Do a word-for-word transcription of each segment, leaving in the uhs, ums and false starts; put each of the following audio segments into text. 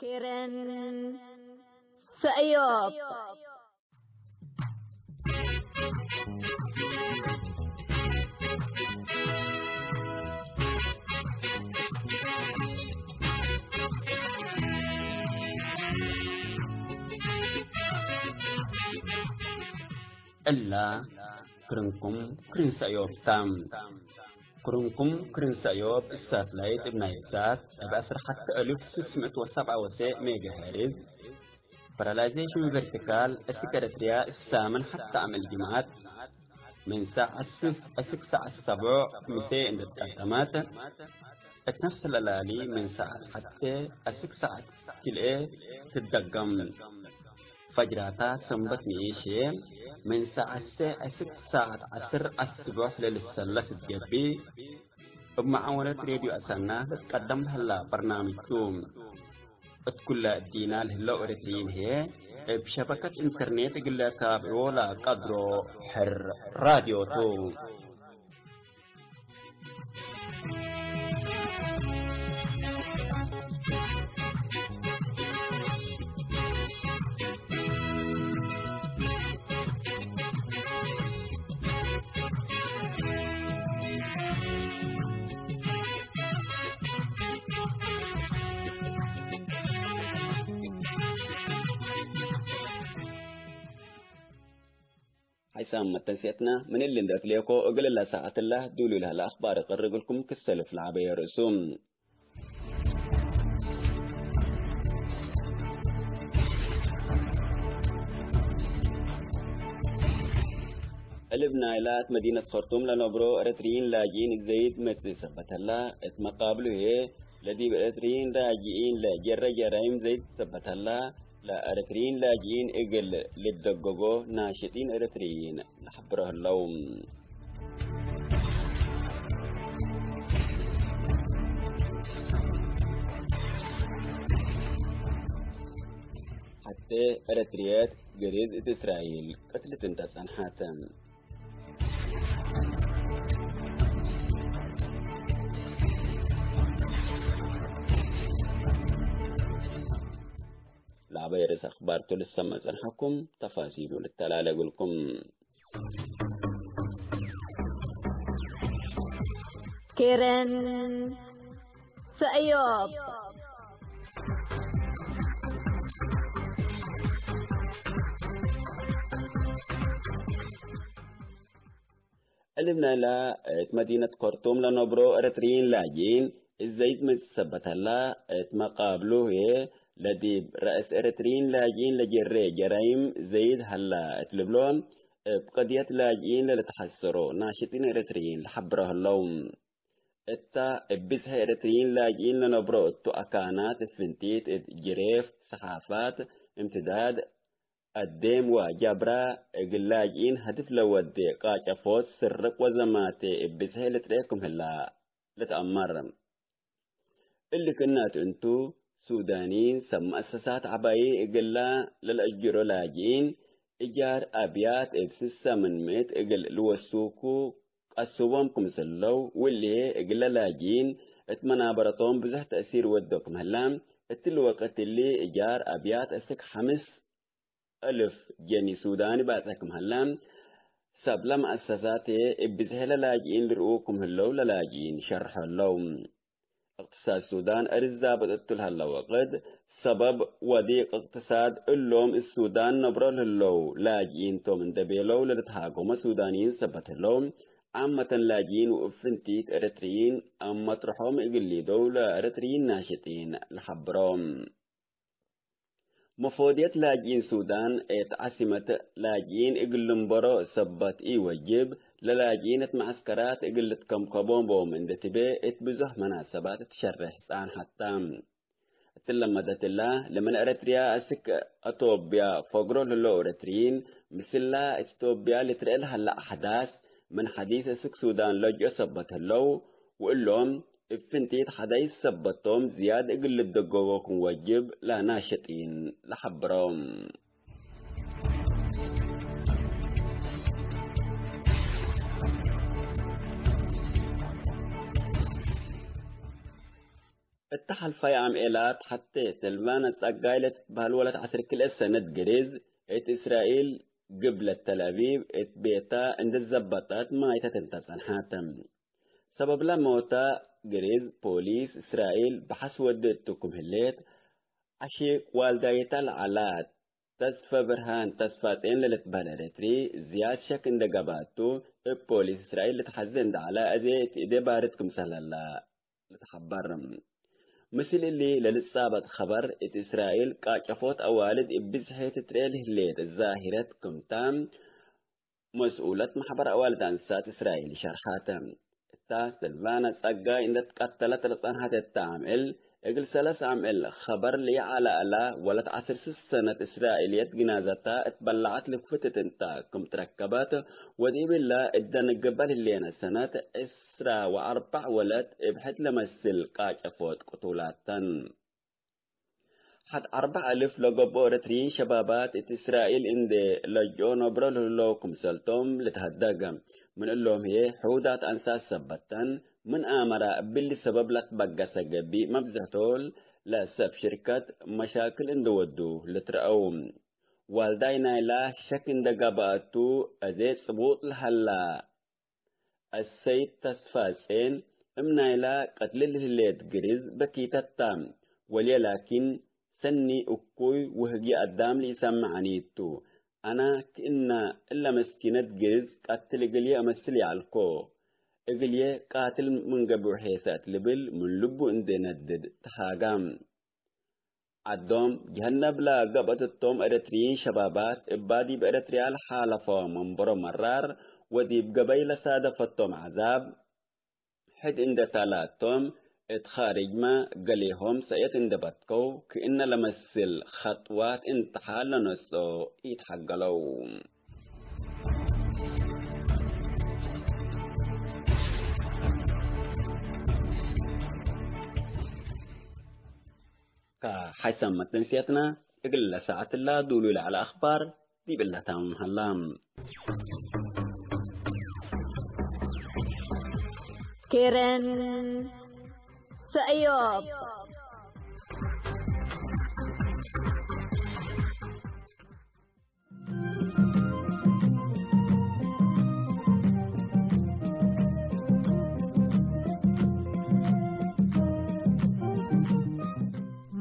ኬረን ሰእዮብ። እላ ክርንኩም ክርን ሰእዮብ ተ። ክርንኩም ክርን ሰእዮብ እብ ሳትላይት እብ ናይል ሳት እብ ዐስር ሐቴ አልፍ ስስ ምእት ወሰብዓ ወሰዕ ሜጋ ሄርዝ፣ ፓራላይዜሽን ቨርቲካል፣ እስክ ኤረትርያ እሳምን ሐቴ አመል ጅምዐት ምን ሳዕ ስስ እስክ ሳዕ ሰቦዕ ምሴ እንዴ ትቀደመት፣ እት ነፍስ ለላሊ ምን ሳዐት ሐቴ አስክ ሳዐት ክልኤ ትደገም። ፈጅራታ ሰንበት ንኢሽ ህዬ ምን ሳዐት ሰዕ እስክ ሳዐት ዐስር አስቦሕ ለልሰለስ እት ገብእ፣ እብ መዓወነት ሬድዮ አሰና ልትቀደም ለህላ በርናምጅ ቱ። እት ኩለ እዲና ለህለው ኤረትርዪን ህዬ፣ እብ ሸበከት ኢንተርኔት እግል ለታብዕዎ ለቀድሮ ሕር ራድዮ ቱ። ሓይሳም መተንሴትና ምን እሊ እንዴ አትሌኮ፣ እግል እለ ሳዐት እለ ዱሉይ ለህለ አክባር እቀርብ እግልኩም ክሰልፍ ለዐበየ ርእሱ። እልብ ናይላ እት መዲነት ከርቱም ለነብሮ ኤረትርዪን ላጅኢን እት ዘይድ መጽእ ሰበት ሀላ፣ እት መቃብሉ ህዬ ለዲብ ኤረትርዪን ላጅኢን ለጀረ ጀራይም ዘይድ ሰበት ሀላ፣ ለኤረትርዪን ላጅኢን እግል ልደገጎ ናሽጢን ኤረትርዪን ለሐብሮ ህለው። ሐቴ ኤረትርየት ግሪዝ እት እስራኤል ቅትልት እንተ ጸንሐት። ለዐበየ ርእስ አክባር ቱ ልሰመዕ ጸንሐኩም፣ ተፋሲሉ ልተላለ እግልኩም። ኬረን ሰእዮብ። እልብ ናይላ እት መዲነት ከርቱም ለነብሮ ኤረትርዪን ላጅኢን እት ዘይድ መጽእ ሰበት ሀላ፣ እት መቃብሉ ህዬ ለዲብ ረአስ ኤረትርዪን ላጅኢን ለጀሬ ጀራይም ዘይድ ሀላ እት ልብሎ፣ እብ ቅድየት ላጅኢን ለልትሐሰሮ ናሽጢን ኤረትርዪን ለሐብሮ ህለው። እታ እብ ብዝሒ ኤረትርዪን ላጅኢን ለነብሮ እቱ አካናት እብ ፍንቲት እት ጅሬፍ፣ ሰሓፋት፣ እምትዳድ፣ አዴም ወጃብራ እግል ላጅኢን ሀድፍ ለወዴ ቃጨፎት፣ ስርቅ ወዘማቴ እብ ብዝሒ ልትርኤ ክም ህላ ልትአመር። እሊ ክእናት እንቱ፣ ሱዳኒን ሰብ መአሰሳት ዐባዪ እግላ ለለአጅሮ ላጅኢን፣ እጃር አብያት እብ ስሰ ምን ምእት እግል ልወሱኩ ቀስቦም ክምሰለው፣ ወእሊ እግለ ላጅኢን እት መናበረቶም ብዙሕ ተእሲር ወዶ ክም ህላ፣ እትሊ ወቅት እሊ እጃር አብያት እስክ ሐምስ እልፍ ጀኒ ሱዳኒ ባጽዕ ክም ሀላ፣ ሰብለ መአሰሳት እብ ብዝሒ ለላጅኢን ልርኡ ክም ህለው ለላጅኢን ሸርሖ ህለው። እቅትሳድ ሱዳን እርዛበጥ እቱ ለሀለ ወቅት፣ ሰበብ ወዲቅ እቅትሳድ እሎም እት ሱዳን ነብሮ ለህለው ላጅኢን ቶም እንዴ ቤለው ለልትሃገሞ ሱዳንይን ሰበት ህለው፣ ዓመተን ላጅኢን ወእብ ፍንቲት ኤረትርይን አመጥርሖም እግል ሊደው ለኤረትርይን ናሽጢን ለሐብሮ። መፎድየት ላጅኢን ሱዳን እት ዓሲመት ላጅኢን እግል ልንበሮ ሰበት ኢወጅብ፣ ለላጅኢን እት መዐስከራት እግል ልትከምከቦም ቦም እንዴ ትቤ እት ብዙሕ መናሰባት ትሸሬሕ ጸንሐት ተ። እትለ መደት እላ፣ ለምን ኤረትርያ እስክ አቶብያ ፈግሮ ለህለው ኤረትርይን፣ ምስላ እት ኢትዮጵያ ልትርኤ ለሀለ አሕዳስ፣ ምን ሐዲስ እስክ ሱዳን ለጅኦ ሰበት ህለው፣ ወእሎም እብ ፍንቲት ሐዳይስ ሰበት ቶም ዝያድ እግል ልደገጎ ክም ወጅብ ለናሽጢን ለሐብሮ። እተ ሐልፋይ አምዔላት ሐቴ ሰልቫና ጸጋይ ለትትበህል ወለት ዐስር ክልኤ ሰነት ግሪዝ እት እስራኤል ግብለት ተልአቪቭ እት ቤታ እንዴ ዘበጠት ማይተት እንተ ጸንሐት። ሰበብለ ሞታ ግሪዝ ፖሊስ እስራኤል በሐስ ወድ እቱ ክም ህሌት፣ አሺቅ ዋልዳይታ ለዐላት ተስፈ ብርሃን ተስፋጼን ለልትበህል ኤረትሪ ዝያድ ሸክ እንዴ ገብአቱ፣ እብ ፖሊስ እስራኤል ልትሐዜ እንዴ ዐለ አዜ እት እዴ ባርድ ክምሰል ሀላ ልትሐበር። ምስል እሊ ለልትጻበጥ ኸበር፣ እት እስራኤል ቃጨፎት አዋልድ እብ ብዝሒ ትትርኤ ለህሌት ዛሂረት ክምታ፣ መስኡለት መሕበር አዋልድ አንሳት እስራኤል ሸርሐተ። እታ ሰልቫና ጸጋይ እንዴ ትቀተለት ለጸንሐት እተ አምዕል፣ እግል ሰለስ አምዕል ኸበር ለኢዐለ እላ ወለት ዐስር ስስ ሰነት እስራኤልየት ግናዘታ እት በላዐት ልፍትት እንተ ክም ትረከበት፣ ወዲብላ እት ደንግበል ህሌነ ሰነት ዕስራ ወአርበዕ ወለት እብ ሕድ ለመስል ቃጨፎት ቅቱላት ተን። ሐድ አርበዕ አልፍ ለገብኦ ኤረትርዪን ሸባባት እት እስራኤል እንዴ ለጅኦ ነብሮ ለህለው ክምሰልቶም ልትሀደግ። ምን እሎም ህዬ ሕውዳት አንሳት ሰበት ተን፣ ምን አመራ እብሊ ሰበብ ለትበገሰ ገቢእ መብዝሕቶም ለሰብ ሽርከት መሻክል እንዴ ወዱ ልትረአው። ዋልዳይ ናይላ ሸክ እንዴ ገብአቱ አዜ ጽቡጥ ለሀላ። አሰይድ ተስፋጼን እም ናይላ ቀትል ለህሌት ግሪዝ በኪተት ተ። ወልየ ላኪን፣ ሰኒ እኩይ ወህግየ አዳም ለኢሰምዐኒ ቱ። አና ክእነ እለ መስኪነት ግሪዝ ቀትል እግልዬ አመስል ይዐልኮ። እግልዬ ቃትል ምን ገብኡ ሔሰ እት ልብል ምን ልቡ እንዴ ነድድ ተሃጋም። ዐዶም ጀሀነብ ለገብአት እቶም ኤረትርዪን ሸባባት እባ ዲብ ኤረትርያ ለሓለፎ መንበሮ መራር ወዲብ ገበይ ለሳደፈቶም ዐዛብ ሕድ እንዴ ታላቶም፣ እት ኻርጅመ ገሌሆም ሰእየት እንዴ በትከው ክእነ ለመስል ኸጥዋት እንተሓል ለነስኦ ኢትሐገለው። ከሐይሰ መተንስየትነ እግለ ሰዓትላ ዱሉይ ለዐለ አኽባር ዲብ እለ ታምም ሀላ። ኬረን ሰእዮብ።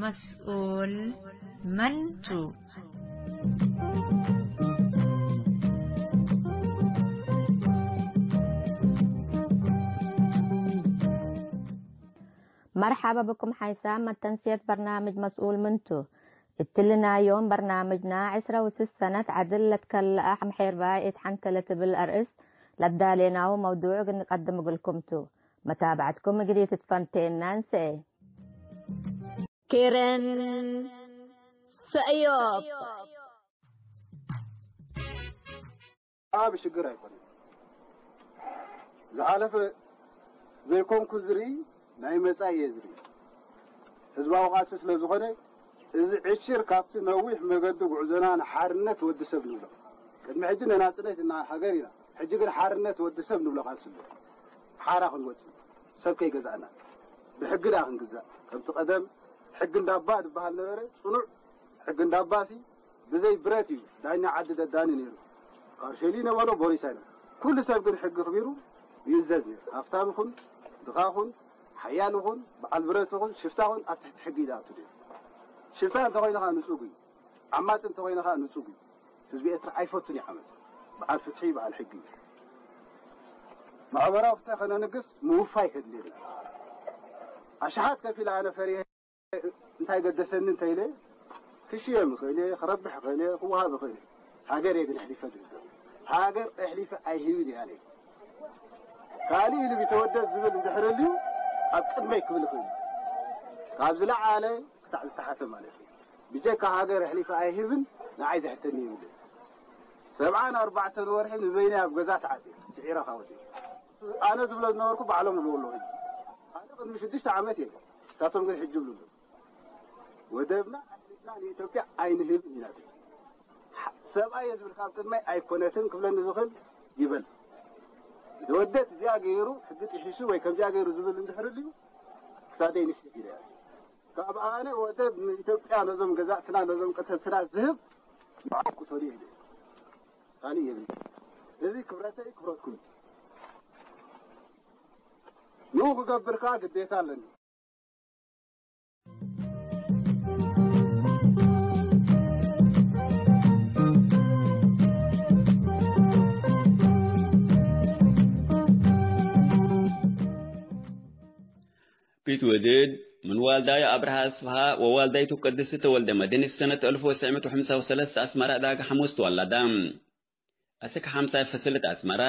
መስኡል መን ቱ? መርሐበ ብኩም ሓይሳም መተንስየት በርናምጅ መስኡል ምን ቱ? እትሊ ናይ ዮም በርናምጅና ዕስረ ወስስ ሰነት ዐድል ለትከለአ አሕም ሔርባይ እት ሐንተ ለትብል አርእስ ለዳሌናሁ መውዱዕ እግል ንቀድም እግልኩም ቱ። መታብዐትኩም እግል ኢትትፈንቴና እንሰኤ። ኬረን ሰእዮብ። አብ ሽግር ኣይኮነን። ዝሓለፈ ዘይኮንኩ ዝርኢ ናይ መጻኢ እየ ዝርኢ። ህዝባዊ ቃልሲ ስለ ዝኾነ፣ እዚ ዕሽር ካብቲ ነዊሕ መገዲ ጉዕዞና ንሓርነት ወዲ ሰብ ንብሎ። ቅድሚ ሕጂ ንናጽነት ኢና ሃገር ኢና። ሕጂ ግን ሓርነት ወዲ ሰብ ንብሎ ቃልሲ ኣሎ። ሓራ ክንወጽእ፣ ሰብ ከይገዛእና፣ ብሕጊ ደኣ ክንግዛእ። ከምቲ ቀደም ሕጊ እንዳባ ዝበሃል ነበረ፣ ጽኑዕ ሕጊ እንዳባሲ ብዘይ ብረት እዩ ዳኛ ዓዲ ደዳኒ ነይሩ። ካርሸሊ ነበሮ ቦሪሳይ ነው። ኩሉ ሰብ ግን ሕጊ ኣኽቢሩ ይእዘዝ ነይሩ። ሃብታም ይኹን፣ ድኻ ይኹን፣ ሓያል ይኹን፣ በዓል ብረት ይኹን፣ ሽፍታ ይኹን፣ ኣብ ትሕቲ ሕጊ እዩ ዝኣቱ ነይሩ። ሽፍታ እንተኾይኑ ኸኣ ንጹግ እዩ። ዓማጺ እንተኾይኑ ኸኣ ንጹግ እዩ። ህዝቢ ኤርትራ ኣይፈቱን እዩ ዓመጽ። በዓል ፍትሒ፣ በዓል ሕጊ እዩ። ማሕበራዊ ፍትሒ ከነንግስ ምውፋይ ከድልየና። ኣሽሓት ከፊለ ኣነ ፈሪሀ እንታይ ገደሰኒ እንተ ኢለ፣ ክሽየም እኽእል እየ፣ ክረብሕ እኽእል እየ፣ ክወሃብ እኽእል እየ። ሃገር እየ ግን ኣሕሊፈ ዝህብ። ሃገር ኣሕሊፈ ኣይህብን እየ ኣነ። ካልእ ኢሉ ቢተወደድ ዝብል እንድሕር ልዩ፣ ኣብ ቅድመይ ክብል እኽእል እየ። ካብ ዝለዓለ ክሳዕ ዝተሓተ ማለት እዩ። ብጀካ ሃገር ኣሕሊፈ ኣይህብን፣ ንዓይ ዘሕተኒ ይብልን። ሰብዓን ኣርባዕተን ወርሒ ንበይነይ ኣብ ገዛ ተዓጽየ፣ ስዒረ ካብ ወጽየ። ኣነ ዝብሎ ዝነበርኩ ባዕሎም ይብልዎ ኣለዉ ሕጂ። ኣነ ቅድሚ ሽዱሽተ ዓመት እየ፣ ንሳቶም ግን ሕጂ ይብሉ ኣለዉ። ወደብና ኣሕሊፍና ንኢትዮጵያ ኣይንህብን ኢና። ሰብኣይ እየ ዝብል ካብ ቅድመይ ኣይኮነትን ክብለኒ ዝኽእል ይበል። ዘወደት እዚኣ ገይሩ ሕጊ ጥሒሱ ወይ ከምዚኣ ገይሩ ዝብል እንድሕር ልዩ ክሳደይ ንስሕ ኢለ እየ። ካብ ኣነ ወደብ ንኢትዮጵያ ነዞም ገዛእትና ነዞም ቀተልትና ዝህብ መዓል ክቶኒ እየ። ካልእ የብለይን። እዚ ክብረተይ ክብረትኩም። ንኡ ክገብር ከኣ ግዴታ ኣለኒ። ቢትወደድ ምን ዋልዳዩ አብርሃ አስፍሃ ወዋልዳይቱ ቅድስት ተወልደ መድህን ሰነት አልፍ ወትስዕ ምእት ወሐምሳ ወሰለስተ አስመረ ዕዳጋ ሐሙስ ትወለደ። አስክ ሐምሳይ ፈስል እት አስመረ፣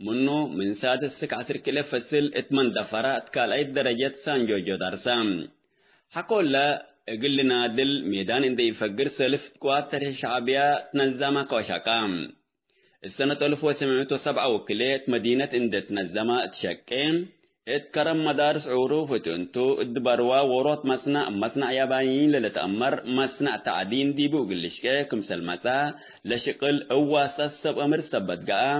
ምኑ ምን ሳድስ እስክ ዐስር ክልኤ ፈስል እት መንደፈራ እት ካልኣይት ደረጀት ሳን ጆርጆ ዳርሰ። ሐቆለ እግል ልናድል ሜዳን እንዴ ኢፈግር ሰልፍ ቅዋት ተርሂ ሸዕብያ ትነዘመ ከወሸቀ። እሰነት አልፍ ወትስዕ ምእት ወሰብዓ ወክልኤ እት መዲነት እንዴ ትነዘመ እት ሸቄ፣ እት ከረም መዳርስ ዕሩፍ እት እንቱ፣ እት በርዋ ዎሮት መስነዕ፣ መስነዕ ያባይን ለልትአመር መስነዕ ተዕዲን ዲቡ እግል ልሽቄ ክምሰል መጽአ፣ ለሽቅል እብ ዋስጠት ሰብ አምር ሰበት ገአ፣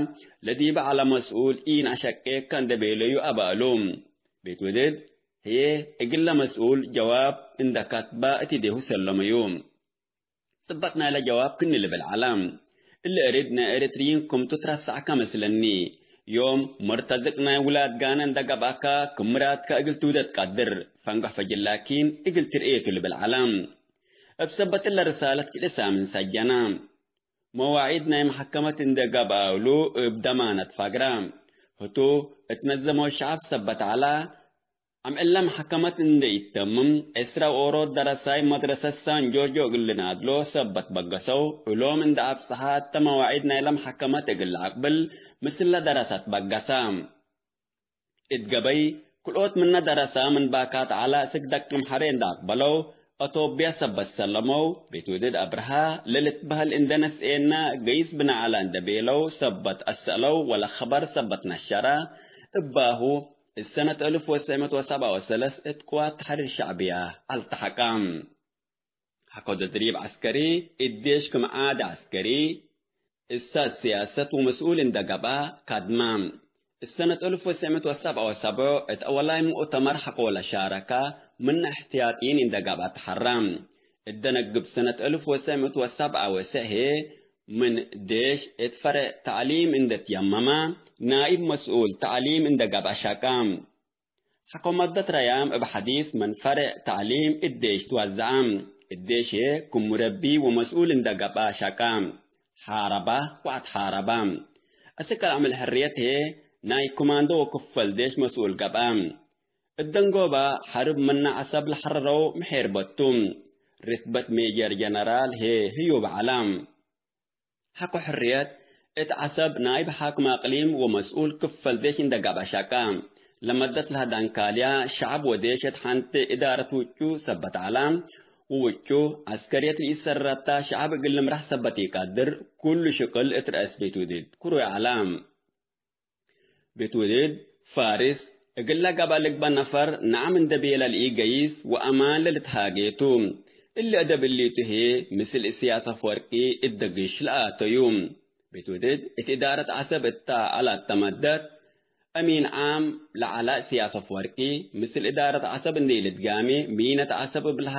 ለዲበ ዐለ መስኡል ኢነአሸቄከ እንዴ ቤለዩ አበአሉ። ቤት ውድድ ህዬ እግለ መስኡል ጀዋብ እንዴ ከትበ እት እዴሁ ሰለመዩ። ጽበጥ ናይለ ጀዋብ ክኒ ልብል ዐለ። እሊ እሪድ ናይ ኤረትርይን ክምቱ ትረሰዕከ መስለኒ። ዮም መርተዝቅ ናይ ውላድ ጋነ እንደ ገብአከ ክም ምራድከ እግል ትውደድ ቀድር። ፈንገሕ ፈጅል ላኪን እግል ትርኤቱ ልብል ዐለ። እብ ሰበት እለ ርሳለት ክልኤ ሳምን ሰጀነ። መዋዒድ ናይ መሐከመት እንደ ገብአውሉ እብ ደማነት ፈግረ። ህቱ እት ነዘመው ሸዐብ ሰበት ዐለ። አምዕለ መሐከመት እንዴ ኢተምም፣ ዕስረ ዎሮት ደረሳይ መድረሰት ሳን ጆርጆ እግል ልናድሎ ሰበት በገሰው፣ እሎም እንደ አብጽሐ እተ መዋዒድ ናይለ መሐከመት እግል ለአቅብል ምስለ ደረሰት በገሰ። እት ገበይ፣ ክልኦት ምነ ደረሳ ምን ባካት ዐለ እስክ ደቅም ሐሬ እንደ አቅበለው፣ አቶብያ ሰበት ሰለመው፣ ቤት ውድድ አብርሃ ለልትበህል እንደ ነስኤነ ገይስ ብነ ዐለ እንደ ቤለው ሰበት አሰአለው ወለከበር ሰበት ነሸረ። እባሁ እሰነት አልፍ ወትስዕ ምእት ወሰብዓ ወሰለስ እት ቅዋት ተሕሪር ሸዕብያ አልተሐቀ። ሐቆ ተድሪብ ዐስከሪ፣ እት ዴሽ ክም ዓድ ዐስከሪ፣ እሳስ ሲያሰት ወመስኡል እንደ ገብአ ካድመ። እሰነት አልፍ ወትስዕ ምእት ወሰብዓ ወሰብዑ እት አወላይ ሙእተመር ሐቆ ለሻረከ ምነ እሕትያጢን እንደ ገብአ ተሐረ። እት ደነግብ ሰነት አልፍ ወትስዕ ምእት ወሰብዓ ወትስዕ ህዬ ምን ዴሽ እት ፈርዕ ተዕሊም እንዴ ትየመመ፣ ናኢብ መስኡል ተዕሊም እንዴ ገብአ ሸቀ። ሐቆ መደት ረያም እብ ሐዲስ ምን ፈርዕ ተዕሊም እት ዴሽ ትወዘዐ። እት ዴሽ ህዬ ክም ሙረቢ ወመስኡል እንዴ ገብአ ሸቀ። ሓረበ ወአትሓረበ። አስክ አምዕል ሕርየት ህዬ ናይ ኮማንዶ ወክፈል ዴሽ መስኡል ገብአ። እት ደንጎበ ሐርብ ምነ ዐሰብ ለሐረረው ምሒርበት ቱ። ርትበት ሜጀር ጀነራል ህዬ ህዩብ ዐለ። ሐቆ ሕርየት፣ እት ዐሰብ ናይብ ሓክም አቅሊም ወመስኡል ክፈል ዴሽ እንደ ገብአ ሸቀ። ለመደት ለሀ ዳንካልያ፣ ሸዐብ ወዴሽ እት ሐንቲ እዳረት ውጩ ሰበት ዐለ፣ ወውጩ ዐስከርየት ለኢሰረተ ሸዐብ እግል ልምራሕ ሰበት ኢቀድር፣ ኩሉ ሽቅል እት ረአስ ቤት ውድድ ክሩይ ዐለ። ቤት ውድድ ፋርስ፣ እግለ ገብአ ልግበእ ነፈር ነዐም እንደ ቤለ ለኢገይስ ወአማን ለልትሃጌ ቱ። እሊ አደብ እሊቱ ህዬ ምስል እስያስ አፍወርቂ እት ደግሽ ለአተዩ። ቤት ውድድ እት እዳረት ዐሰብ እተ አላተመደት፣ አሚን ዓም ለዐለ እስያስ አፍወርቂ፣ ምስል እዳረት ዐሰብ እንዴ ኢልትጋሜ፣ ሚነት ዐሰብ እብልሃ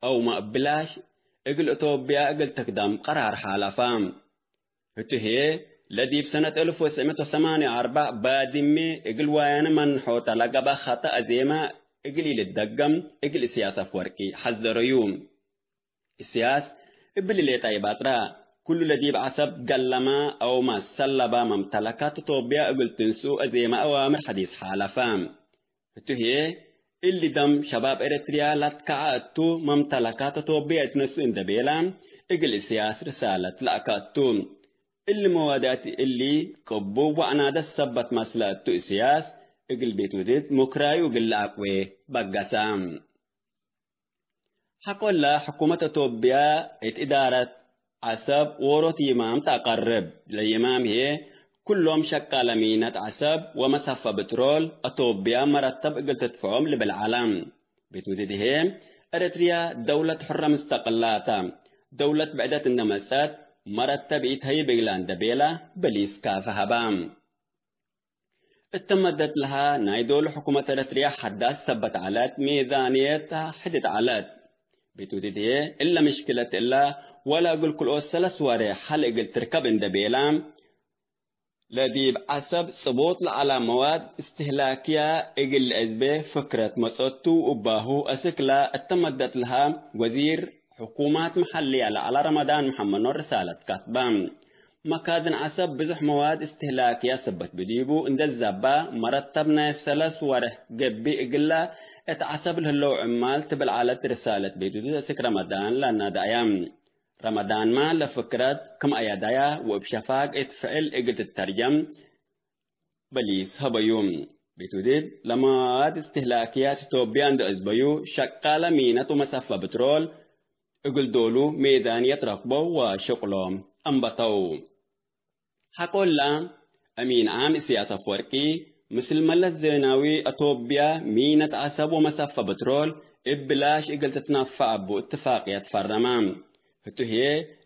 አውመ እብ ብላሽ እግል እቶብያ እግል ትክደም ቀራር ሓለፈ። ህቱ ህዬ፣ ለዲብ ሰነት አልፍ ወትስዕ ምእት ወሰማንያ ወአርበዕ ባድሜ እግል ወያነ መንሖተ ለገብአ ኸጠእ አዜመ እግል ኢልትደገም፣ እግል እስያስ አፍወርቂ ሐዘረዩ። እስያስ እብሊ ሌጠ ኢባጥረ፣ ኩሉ ለዲብ ዐሰብ ገለመ አውመ ሰለበ መምተለካት እቶብያ እግል ትንስኡ አዜመ አዋምር ሐዲስ ሓለፈ። ህቱ ህዬ፣ እሊ ደም ሸባብ ኤረትርያ ለአትከዐ እቱ፣ መምተለካት እቶብያ እትነስኡ እንደ ቤለ፣ እግል እስያስ ርሳለት ለአከ እቱ። እሊ መዋዳት እሊ ቅቡብ ወአናደት ሰበት መስለ እቱ እስያስ፣ እግል ቤት ውድድ ምክራዩ እግል ለአቅዌ በገሰ። ሐቆለ ሕኩመት አቶብያ እት እዳረት ዐሰብ ዎሮት ይማም ተአቀርብ። ለይማም ህዬ፣ ኩሎም ሸቃለ ሚነት ዐሰብ ወመሳፈ ብትሮል አቶብያ መረተብ እግል ትድፍዖም ልብል ዐለ። ቤት ውድድ ህዬ፣ ኤረትርያ ደውለት ሕረ ምስተቅላተ፣ ደውለት ብዕደት እንደ መጸት፣ መረተብ ኢትሀይብ እግላ እንደ ቤለ፣ በሊስ ካፈ ሀበ። እተ መደት ለሀ ናይ ዶል ሕኩመት ኤረትርያ ሐዳስ ሰበት ዐለት፣ ሜዛንየት ሕድት ዐለት። ቤት ውድድ ህዬ እለ ምሽክለት እለ ወለ እግል ክልኦት ሰለስ ወሬሕ ሐል እግል ትርከብ እንዴ ቤላ፣ ለዲብ ዐሰብ ጽቡጥ ለዐላ መዋድ እስትህላክያ እግል ለአዝቤ ፍክረት መጸቱ እባሁ አስክላ እተ መደት ለሀ ወዚር ሕኩማት መሐልያ ለዐላ ረመዳን መሐመድ ኖር ርሳለት ከትበ። መካድን ዐሰብ ብዙሕ መዋድ እስትህላክያ ሰበት ብዲቡ እንዴ ዘባ መረተብ ናይ ሰለስ ወሬሕ ገብእ እግላ እት ዐሰብ ለህለው ዕማል ትብል ዐለት ርሳለት ቤት ውድድ አስክ ረመዳን ለናደአያ። ረመዳንመ ለፍክረት ክም አያዳያ ወእብ ሸፋግ እት ፍዕል እግል ትተርጀም በሊስ ሀበዩ። ቤት ውድድ ለመዋድ እስትህላክያት ኢትዮጵያ እንዶ አዝበዩ፣ ሸቃለ ሚነት ወመሰፈ ብትሮል እግል ዶሉ ሜዛንየት ረክበው ወሸቅሎም አንበተው። ሐቆላ፣ አሚን ዓም እስያስ አፍወርቂ ምስል መለስ ዜናዊ፣ አቶብያ ሚነት ዐሰብ ወመሰፈ ብትሮል እብ ብላሽ እግል ትትነፈዕ እቡ እትፋቅየት ፈረመ። ህቱ ህዬ፣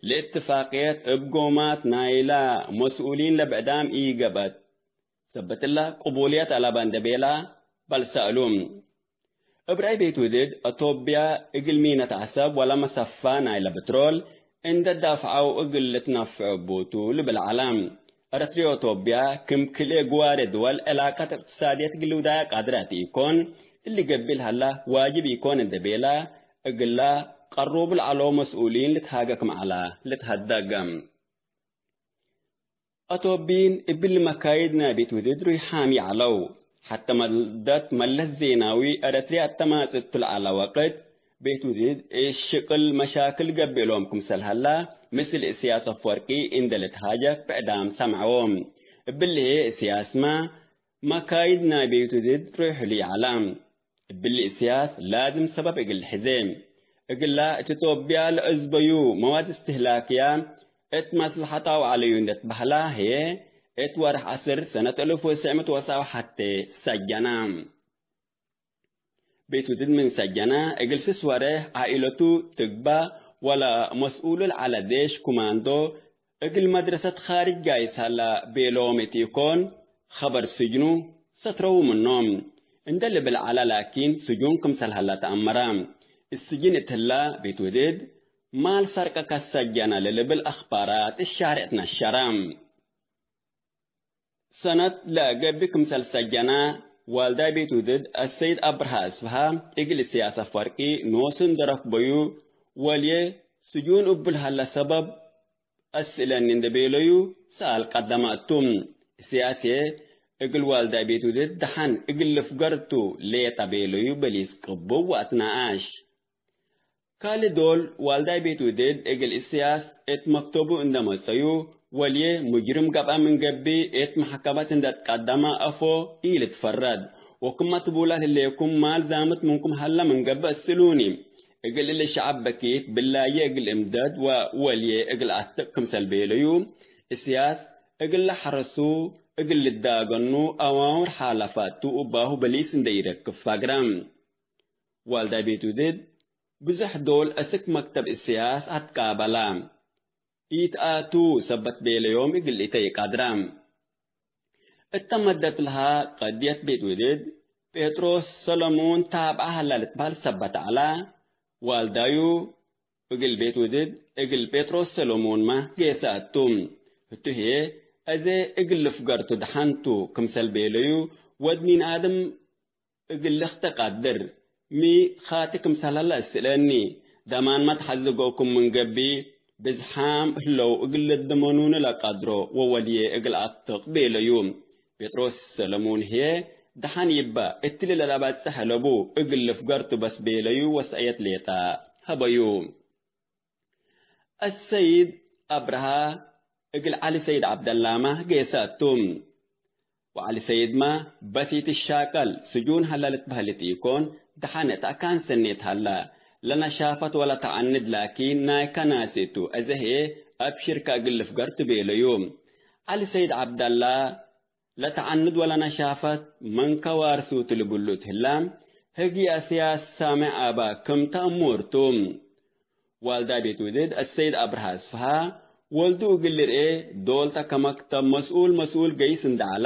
ለእትፋቅየት እብ ጎማት ናይላ መስኡሊን ለብዕዳም ኢገብአት፣ ሰበት እለ ቅቡልየት አለበ እንዴ ቤላ በልሰ እሉ። እብ ረአይ ቤት ውድድ፣ አቶብያ እግል ሚነት ዐሰብ ወለመሰፋ ናይለ ብትሮል እንዴ ዳፍዐው እግል ልትነፍዕ እቡ ቱ ልብል ዐለ። ኤረትርዮ አቶብያ ክም ክልኤ ግዋሬ ድወል ዕላቀት እቅትሳድየት እግል ልውዳየ ቃድረት ኢኮን፣ እሊ ገብእ ለሀላ ዋጅብ ኢኮን እንዴ ቤላ፣ እግላ ቀሩቡ ለዐለው መስኡሊን ልትሃገ ክም ዐለ ልትሀደግ። አቶብይን እብሊ መካይድ ናይ ቤት ውድድ ሩይ ሓሚ ዐለው። ሐተ መደት መለስ ዜናዊ ኤረትርያ አተማጽእቱ ለዐለ ወቅት፣ ቤት ውድድ እት ሽቅል መሻክል ገብእ እሎም ክምሰል ሀላ፣ ምስል እስያስ አፍወርቂ እንዴ ልትሃጀክ ብዕዳም ሰምዐዎ። እብሊ ህዬ እስያስመ መካይድ ናይ ቤት ውድድ ሩይ ሕሉይ ዐለ። እብሊ እስያስ ላዝም ሰበብ እግል ሕዜ። እግላ እት ኢትዮጵያ ለአዝበዩ መዋድ እስትህላክያ እት መስለሐት አውዐለዩ እንዴ ትበህላ ህዬ፣ እት ወርሕ ዐስር ሰነት አልፍ ወትሰዕ ምእት ወሰብዓ ሐቴ ሰጀና። ቤት ውድድ ምን ሰጀና እግል ስስ ወሬሕ ዓኢለቱ ትግበእ ወለ መስኡሉ ለዐለ ዴሽ ኩማንዶ እግል መድረሰት ካርጅ ጋይስ ሀላ ቤሎም እት ኢኮን፣ ኸበር ስጅኑ ሰትረዉ ምኖም። እንደ ልብል ዐለ ላኪን፣ ስጁን ክምሰል ሀላ ተአመረ። እስጅን እት ህላ፣ ቤት ውድድ ማል ሰርቀ ከሰጀነ ለልብል አኽባራት እት ሻርዕ ትነሸረ። ሰነት ለገብእ ክምሰል ሰጀነ፣ ዋልዳይ ቤት ውድድ አሰይድ አብርሃ አስፍሃ፣ እግል እስያስ አፍወርቂ ኖሱ እንደ ረክበዩ፣ ወልዬ ስጁን እቡ ለሀለ ሰበብ፣ አስእለኒ እንዴ ቤለዩ ሰኣል ቀደመ እቱ። እስያስ እግል ዋልዳይ ቤት ውድድ ደሐን እግል ልፍገር ቱ ሌጠ ቤለዩ በሊስ ቅቡብ ወአትናኣሽ። ካሊ ዶል ዋልዳይ ቤት ውድድ እግል እስያስ እት መክተቡ እንዴ መጸዩ፣ ወልዬ ሙጅርም ገብአ ምን ገብእ እት መሕከመት እንዴ ትቀደመ አፎ ኢልትፈረድ። ወክመ ትቡላ ህሌኩም ማል ዛምት ምንኩም ሀለ ምን ገብእ እስእሉኒ። እግል እሊ ሸዐብ በኪት ብላዬ እግል እምደድ ወወልዬ እግል አትቅ ክምሰል ቤለዩ፣ እስያስ እግል ለሐረሱ እግል ልዳገኑ አዋምር ሓለፈቱ እባሁ በሊስ እንዴ ኢረክብ ፈግረ። ዋልዳይ ቤት ውድድ ብዞሕ ዶል አስክ መክተብ እስያስ አትቃበላ። ኢትአቱ ሰበት ቤለዮም እግል ኢተይቃድራ። እተ መደት ለሃ ቀድየት ቤት ውድድ ጴጥሮስ ሰለሙን ታብዐ ሀላ ልትበህል ሰበት ዐላ። ዋልዳዩ እግል ቤት ውድድ እግል ጴጥሮስ ሰለሙንመ ጌሰ አቱ። ህቱ ህዬ አዜ እግል ልፍገርቱ ደሐንቱ ክምሰል ቤለዩ፣ ወድ ሚን አድም እግል ልክተ ቀድር፣ ሚ ኻቲ ክምሰል ሀለ እስእለኒ፣ ደማንመ ተሐዝጎኩም ምን ገብእ፣ ብዝሓም ህለው እግል ልድመኑኒ ለቀድሮ ወወልዬ እግል አትቅ ቤለዩ። ጴጥሮስ ሰለሙን ህዬ፣ ደሐን ይበ፣ እትሊ ለለበጽሕ አለቡ፣ እግል ልፍገርቱ በስ ቤለዩ ወሰእየት ሌጠ ሀበዩ። አሰይድ አብርሃ እግል ዐሊ ሰይድ ዐብደላመ ጌሰ እቱ። ወዐሊ ሰይድመ በስ ኢትሻቀል፣ ስጁን ሀለ ልትበህል ኢኮን፣ ደሐን እት አካን ሰኔት ሀለ። ለነሻፈት ወለተዐንድ ላኪን ናይከ ናሲ ቱ፣ አዜ ህዬ አብሽርከ እግል ልፍገር ቱ ቤለዩ። ዐሊ ሰይድ ዐብደላ ለተዐንድ ወለነሻፈት ምን ከዋርሱ ቱ ልብሉ እት ህላ፣ ህግየ እስያስ ሳምዕ አባ ክም ተአሙር ቱ። ዋልዳይ ቤት ውድድ አሰይድ አብርሃ አስፍሃ፣ ወልዱ እግል ልርኤ ዶል ተ ከመክተብ መስኡል መስኡል ገይስ እንደ ዐለ፣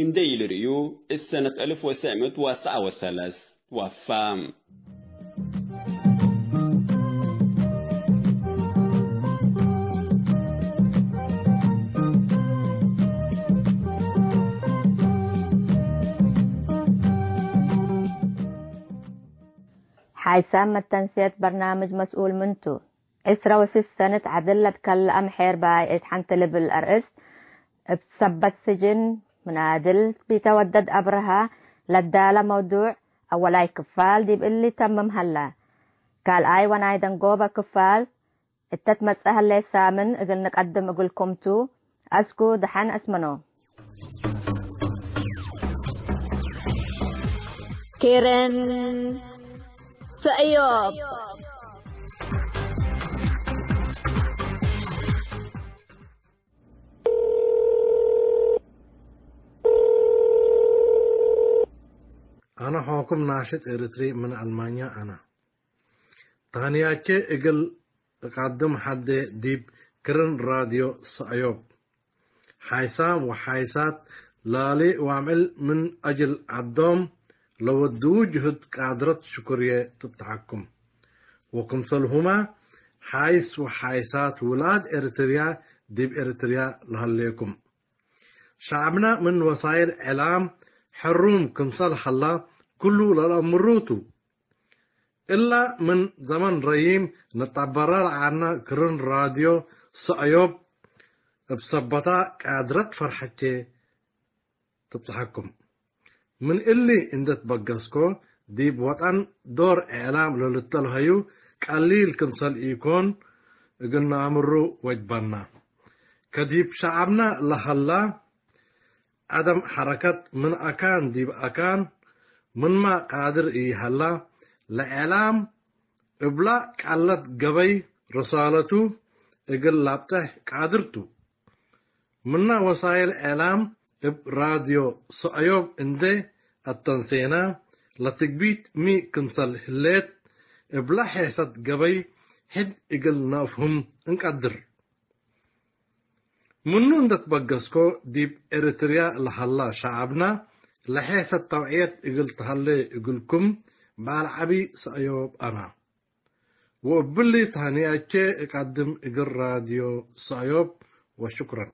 እንደ ኢልርእዩ እብ ሰነት አልፍ ወትሰዕ ምእት ወትስዓ ወሰለስ ትወፋ። ሓይሳም መተንስየት በርናምጅ መስኡል ምንቱ? ዕስረ ወስስ ሰነት ዐድል ለትከልአ ምሒር ባይ እት ሐንቲ ልብል አርእስ እብ ሰበት ስጅን ምናድል ቢተወደድ አብርሃ ለዳለ መውዱዕ አወላይ ክፋል ዲብ እሊ ተምም ሀለ። ካልኣይ ወናይ ደንጎበ ክፋል እተ ትመጽእ ሀሌት ሳምን እግል ንቀድም እግልኩም ቱ። አስኩ ደሐን አስምኖ። ኬረን ሰእዮብ። አነ ሖኩም ናሽጥ ኤሪትሪ ምን አልማኛ አነ። ታንያቼ እግል እቃድም ሐዴ ዲብ ክርን ራድዮ ሰእዮብ። ሓይሳም ወሓይሳት ላሊ ወአምዕል ምን አጅል ዐዶም ለወድዉ ጅሁድ ቃድረት ሽኩርዬ ትብተሐኩም። ወክምሰልሁመ ሓይስ ወሓይሳት ውላድ ኤሪትርያ ዲብ ኤሪትርያ ለሀሌኩም። ሸዐብነ ምን ወሳይል ዕላም ሕሩም ክምሰል ሀላ ክሉ ለለአምሩ ቱ። እላ ምን ዘመን ረዪም ንጠበረ ለዐልነ ክርን ራድዮ ሰእዮብ እብ ሰበታ ቃድረት ፈርሐቼ ትብጸሐኩም። ምን እሊ እንዴ ትበገስኮ፣ ዲብ ወጠን ዶር እዕላም ለልተልሀዩ ቀሊል ክምሰል ኢኮን እግል ነአምሩ ወጅበና። ከዲብ ሸዐብነ ለሀላ ዐደም ሐረከት ምን አካን ዲብ አካን ምንመ ቃድር ኢሀላ፣ ለእዕላም እብላ ቃለት ገበይ ርሳለቱ እግል ላብጠሕ ቃድር ቱ። ምነ ወሳይል እዕላም እብ ራድዮ ሰእዮብ እንዴ አተንሴነ፣ ለትግቢት ሚ ክምሰል ህሌት እብለ ሔሰት ገበይ ሕድ እግል ነአፍህም እንቀድር። ምኑ እንዴ ትበገስኮ፣ ዲብ ኤሪትርያ ለሀላ ሸዐብነ ለሔሰት ተውዕየት እግል ተሀሌ እግልኩም በዐል ዐቢ ሰእዮብ አና። ወእብሊ ታንያቼ እቀድም እግል ራድዮ ሳዮብ ወሹክረን።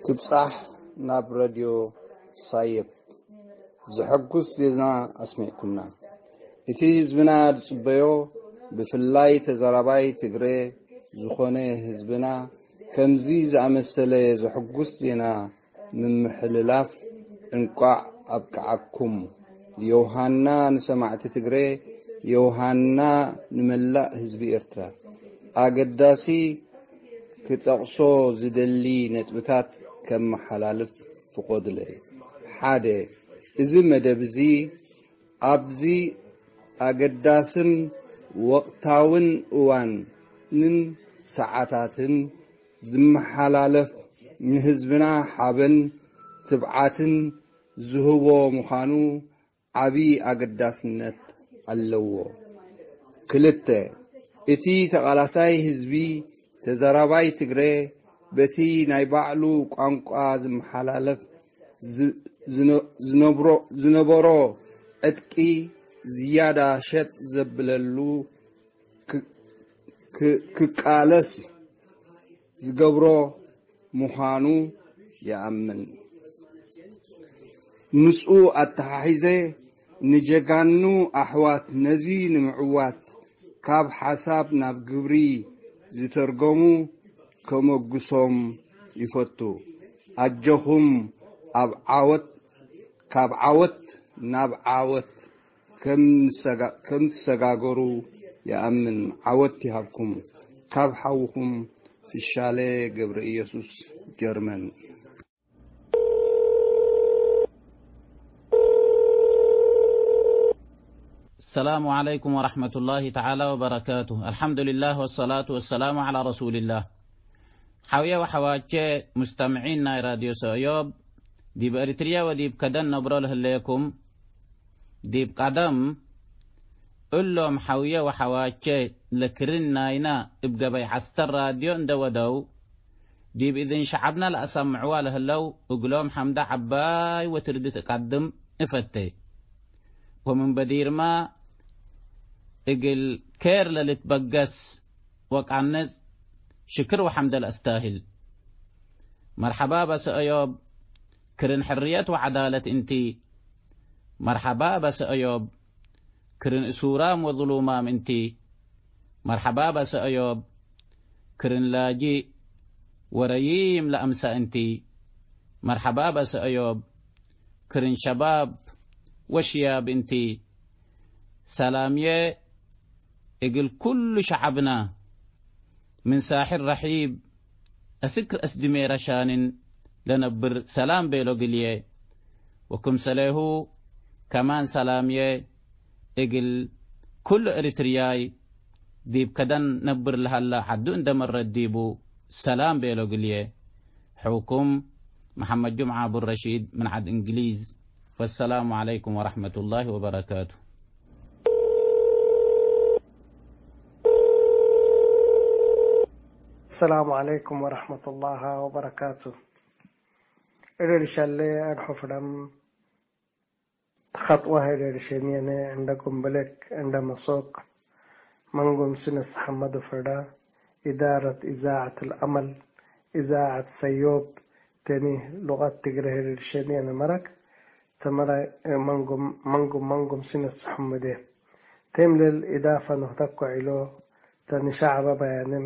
ትብጻሕ ናብ ረድዮ ሳየብ። ዘሐጉስ ዜና አስሜዕኩምና። እቲ ህዝብና ዝጽበዮ፣ ብፍላይ ተዘራባይ ትግሬ ዝኾነ ህዝብና፣ ከምዚ ዝኣመሰለ ዘሐጉስ ዜና ምምሕልላፍ እንቋዕ ኣብቅዓኩም። ዮሃና ንሰማዕቲ ትግሬ፣ ዮሃና ንመላእ ህዝቢ ኤርትራ። ኣገዳሲ ክጠቕሶ ዝደሊ ነጥብታት ከመሓላልፍ ፍቖድለይ። ሓደ፣ እዚ መደብ እዚ ኣብዚ ኣገዳስን ወቕታውን እዋንን ሰዓታትን ዝመሓላለፍ ንህዝብና ሓበን ትብዓትን ዝህቦ ምዃኑ ዓቢ ኣገዳስነት ኣለዎ። ክልተ፣ እቲ ተቓላሳይ ህዝቢ ተዘራባይ ትግሬ በቲ ናይ ባዕሉ ቋንቋ ዝመሓላለፍ ዝ-፣ ዝነ-፣ ዝነብሮ-፣ ዝነበሮ ዕጥቂ ዝያዳ ሸጥ ዘብለሉ ክ-፣ ክ-፣ ክቃለስ ዝገብሮ ምዃኑ ይኣምን። ምስኡ ኣተሓሒዘ፣ ንጀጋኑ ኣሕዋት ነዚ ንምዕዋት ካብ ሓሳብ ናብ ግብሪ ዝተርገሙ ከመጉሶም ይፈቱ። ኣጆኹም፣ ኣብ ዓወት፣ ካብ ዓወት ናብ ዓወት ከም ንሰጋ-፣ ከም ትሰጋገሩ ይኣምን። ዓወት ይሃብኩም። ካብ ሓውኹም ፍሻለ ገብረኢየሱስ፣ ጀርመን። السلام عليكم ورحمة الله تعالى وبركاته. الحمد لله والصلاة والسلام على رسول الله. ሐውየ ወሐዋቼ ሙስተምዒን ናይ ራድዮ ሰእዮብ፣ ዲብ ኤሪትርየ ወዲብ ከደን ነብሮ ለህሌኩም፣ ዲብ ቀደም እሎም ሐውየ ወሐዋቼ ለክርን ናይና እብ ገበይ ዐስተር ራድዮ እንደ ወደው፣ ዲብ እዝን ሸዐብነ ለአሰምዕዋ ለህለው እግሎም ሐምደ ዐባይ ወትርድት እቀድም እፈቴ። ወምን በዲርማ እግል ኬር ለልትበገስ ወቃንጽ ሽክር ወሐምደ ለአስታህል። መርሐባ በሰ አዮብ፣ ክርን ሕርየት ወዐዳለት እንቲ። መርሐባ በሰ አዮብ፣ ክርን እሱራም ወዝሉማም እንቲ። መርሐባ በሰ አዮብ፣ ክርን ላጂእ ወረዪም ለአምሳ እንቲ። መርሐባ በሰ አዮብ፣ ክርን ሸባብ ወሽያብ እንቲ። ሰላምዬ እግል ኩሉ ሸዐብና፣ ምን ሳሕል ረሒብ አስክ ረአስ ድሜረ ሻንን ለነብር ሰላም ቤሎ ግልዬ። ወክምሰሌሁ ከማን ሰላምዬ እግል ኩሉ ኤሪትርያይ ዲብ ከደን ነብር ለሀላ ዐዱ እንደ መረት ዲቡ ሰላም ቤሎ ግልዬ። ሕውኩም መሐመድ ጁምዓ አቡረሺድ ምን ዐድ እንግሊዝ። ወሰላሙ ዐለይኩም ወረሕመቱላሂ ወበረካቱ። السلام عليكم ورحمة الله وبركاته. እድል ሸሌ አድሑ ፍደም ኸጥወ ህሌል ሸኔነ እንደ ጉምብልክ እንደ መሶክ መንጉም ስንስ ሐመዱ ፍርዳ፣ ኢዳረት ኢዛዐት አልአመል፣ ኢዛዐት ሰዮብ፣ ተኒ ሉቀት ትግረ ህሌል ሸኔነ መረክ ተመረ መንጉም መንጉም መንጉም ስንስ ሐምዴ። ቴም ለልኢዳፈ ኖህተኮ ዒሎ፣ ተ ንሸዐበ በያንም፣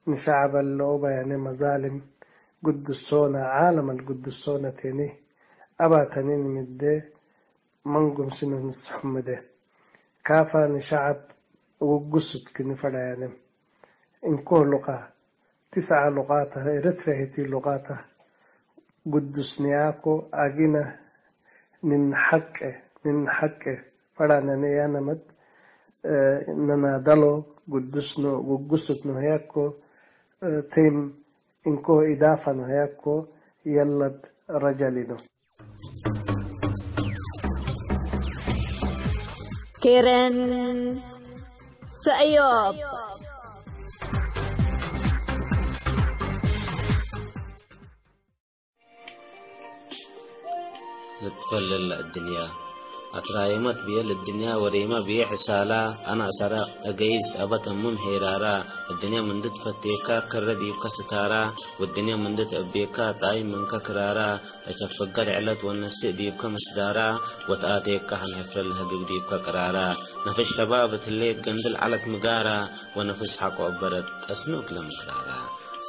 ንሸዐበ ለኦ በያኔ መዛልም፣ ግዱሶነ፣ ዓለመል ግዱሶነ ቴኒ፣ አባተኒን ምዴ መንጉም ስነ ንስሕምደ። ካፋ ንሸዐብ ውጉሱት ክኒ ፈዳያንም። እንኮ ሉቃ፣ ትስዓ ሉቃተ፣ ኤረትርያ ህቲ ሉቃተ፣ ግዱስ ንያኮ፣ አጊነ ንንሐቄ፣ ንንሐቄ ፈዳነነ ያነመት፣ እ፣ ነናደሎ ግዱስ ኑ፣ ግጉስት ኑ ህያኮ፣ እ፣ ቲም እንኮ ኢዳፈ ኑ ህያኮ የለት ረጀሊ ኑ። ኬረን ሰእዮብ። ልትፈለል ለእድንያ። አትራየመት ብየ ልድንያ ወሬመ ብየ ሕሳላ፣ አነ አሰረ እገይስ አበ ተምም ሄራራ። እድንያ ምንዲ ትፈቴካ ከረ ዲብከ ስታራ፣ ወድንያ ምንዲ ትአቤካ ጣይም ምንከ ክራራ። ተሸፍገ ርዕለት ወነስእ ዲብከ ምስዳራ፣ ወተአቴካ ሐንሕፍረ ለህግግ ዲብከ ቅራራ። ነፍስ ሸባብ እት ህሌት ገንድል ዐለት ምጋራ፣ ወነፍስ ሐቆ እበረት ጠስኑክ ለምክራራ።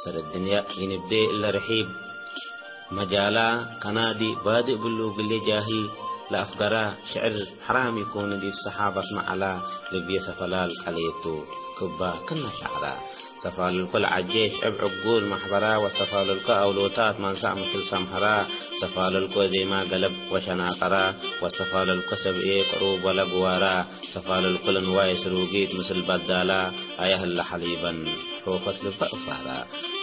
ሰር እድንያ ኢንብዴ እለ ርሒብ መጃላ ከናዲ ባድእ ብሉ ግሌ ጃሂ ለአፍገራ ሽዕር ሐራም ኢኮን ዲብ ሰሓበት መዐላ ልብዬ ሰፈላል ቀሌቱ ክባ ክነ ሸዕራ። ሰፋልልኮ ለዐጄሽ ዕብ ዕጉል መሕበራ ወሰፋልልኮ አውሎታት ማንሳዕ ምስል ሰምሐራ። ሰፋልልኮ ዜማ ገለብ ወሸናቀራ ወሰፋልልኮ ሰብእዬ ቅሩብ ወለ ግዋራ። ሰፋልልኮ ለንዋይ ስሩጊት ምስል በዳላ አየ ህለ ሐሊበን ሾፈት ልበ እፋራ።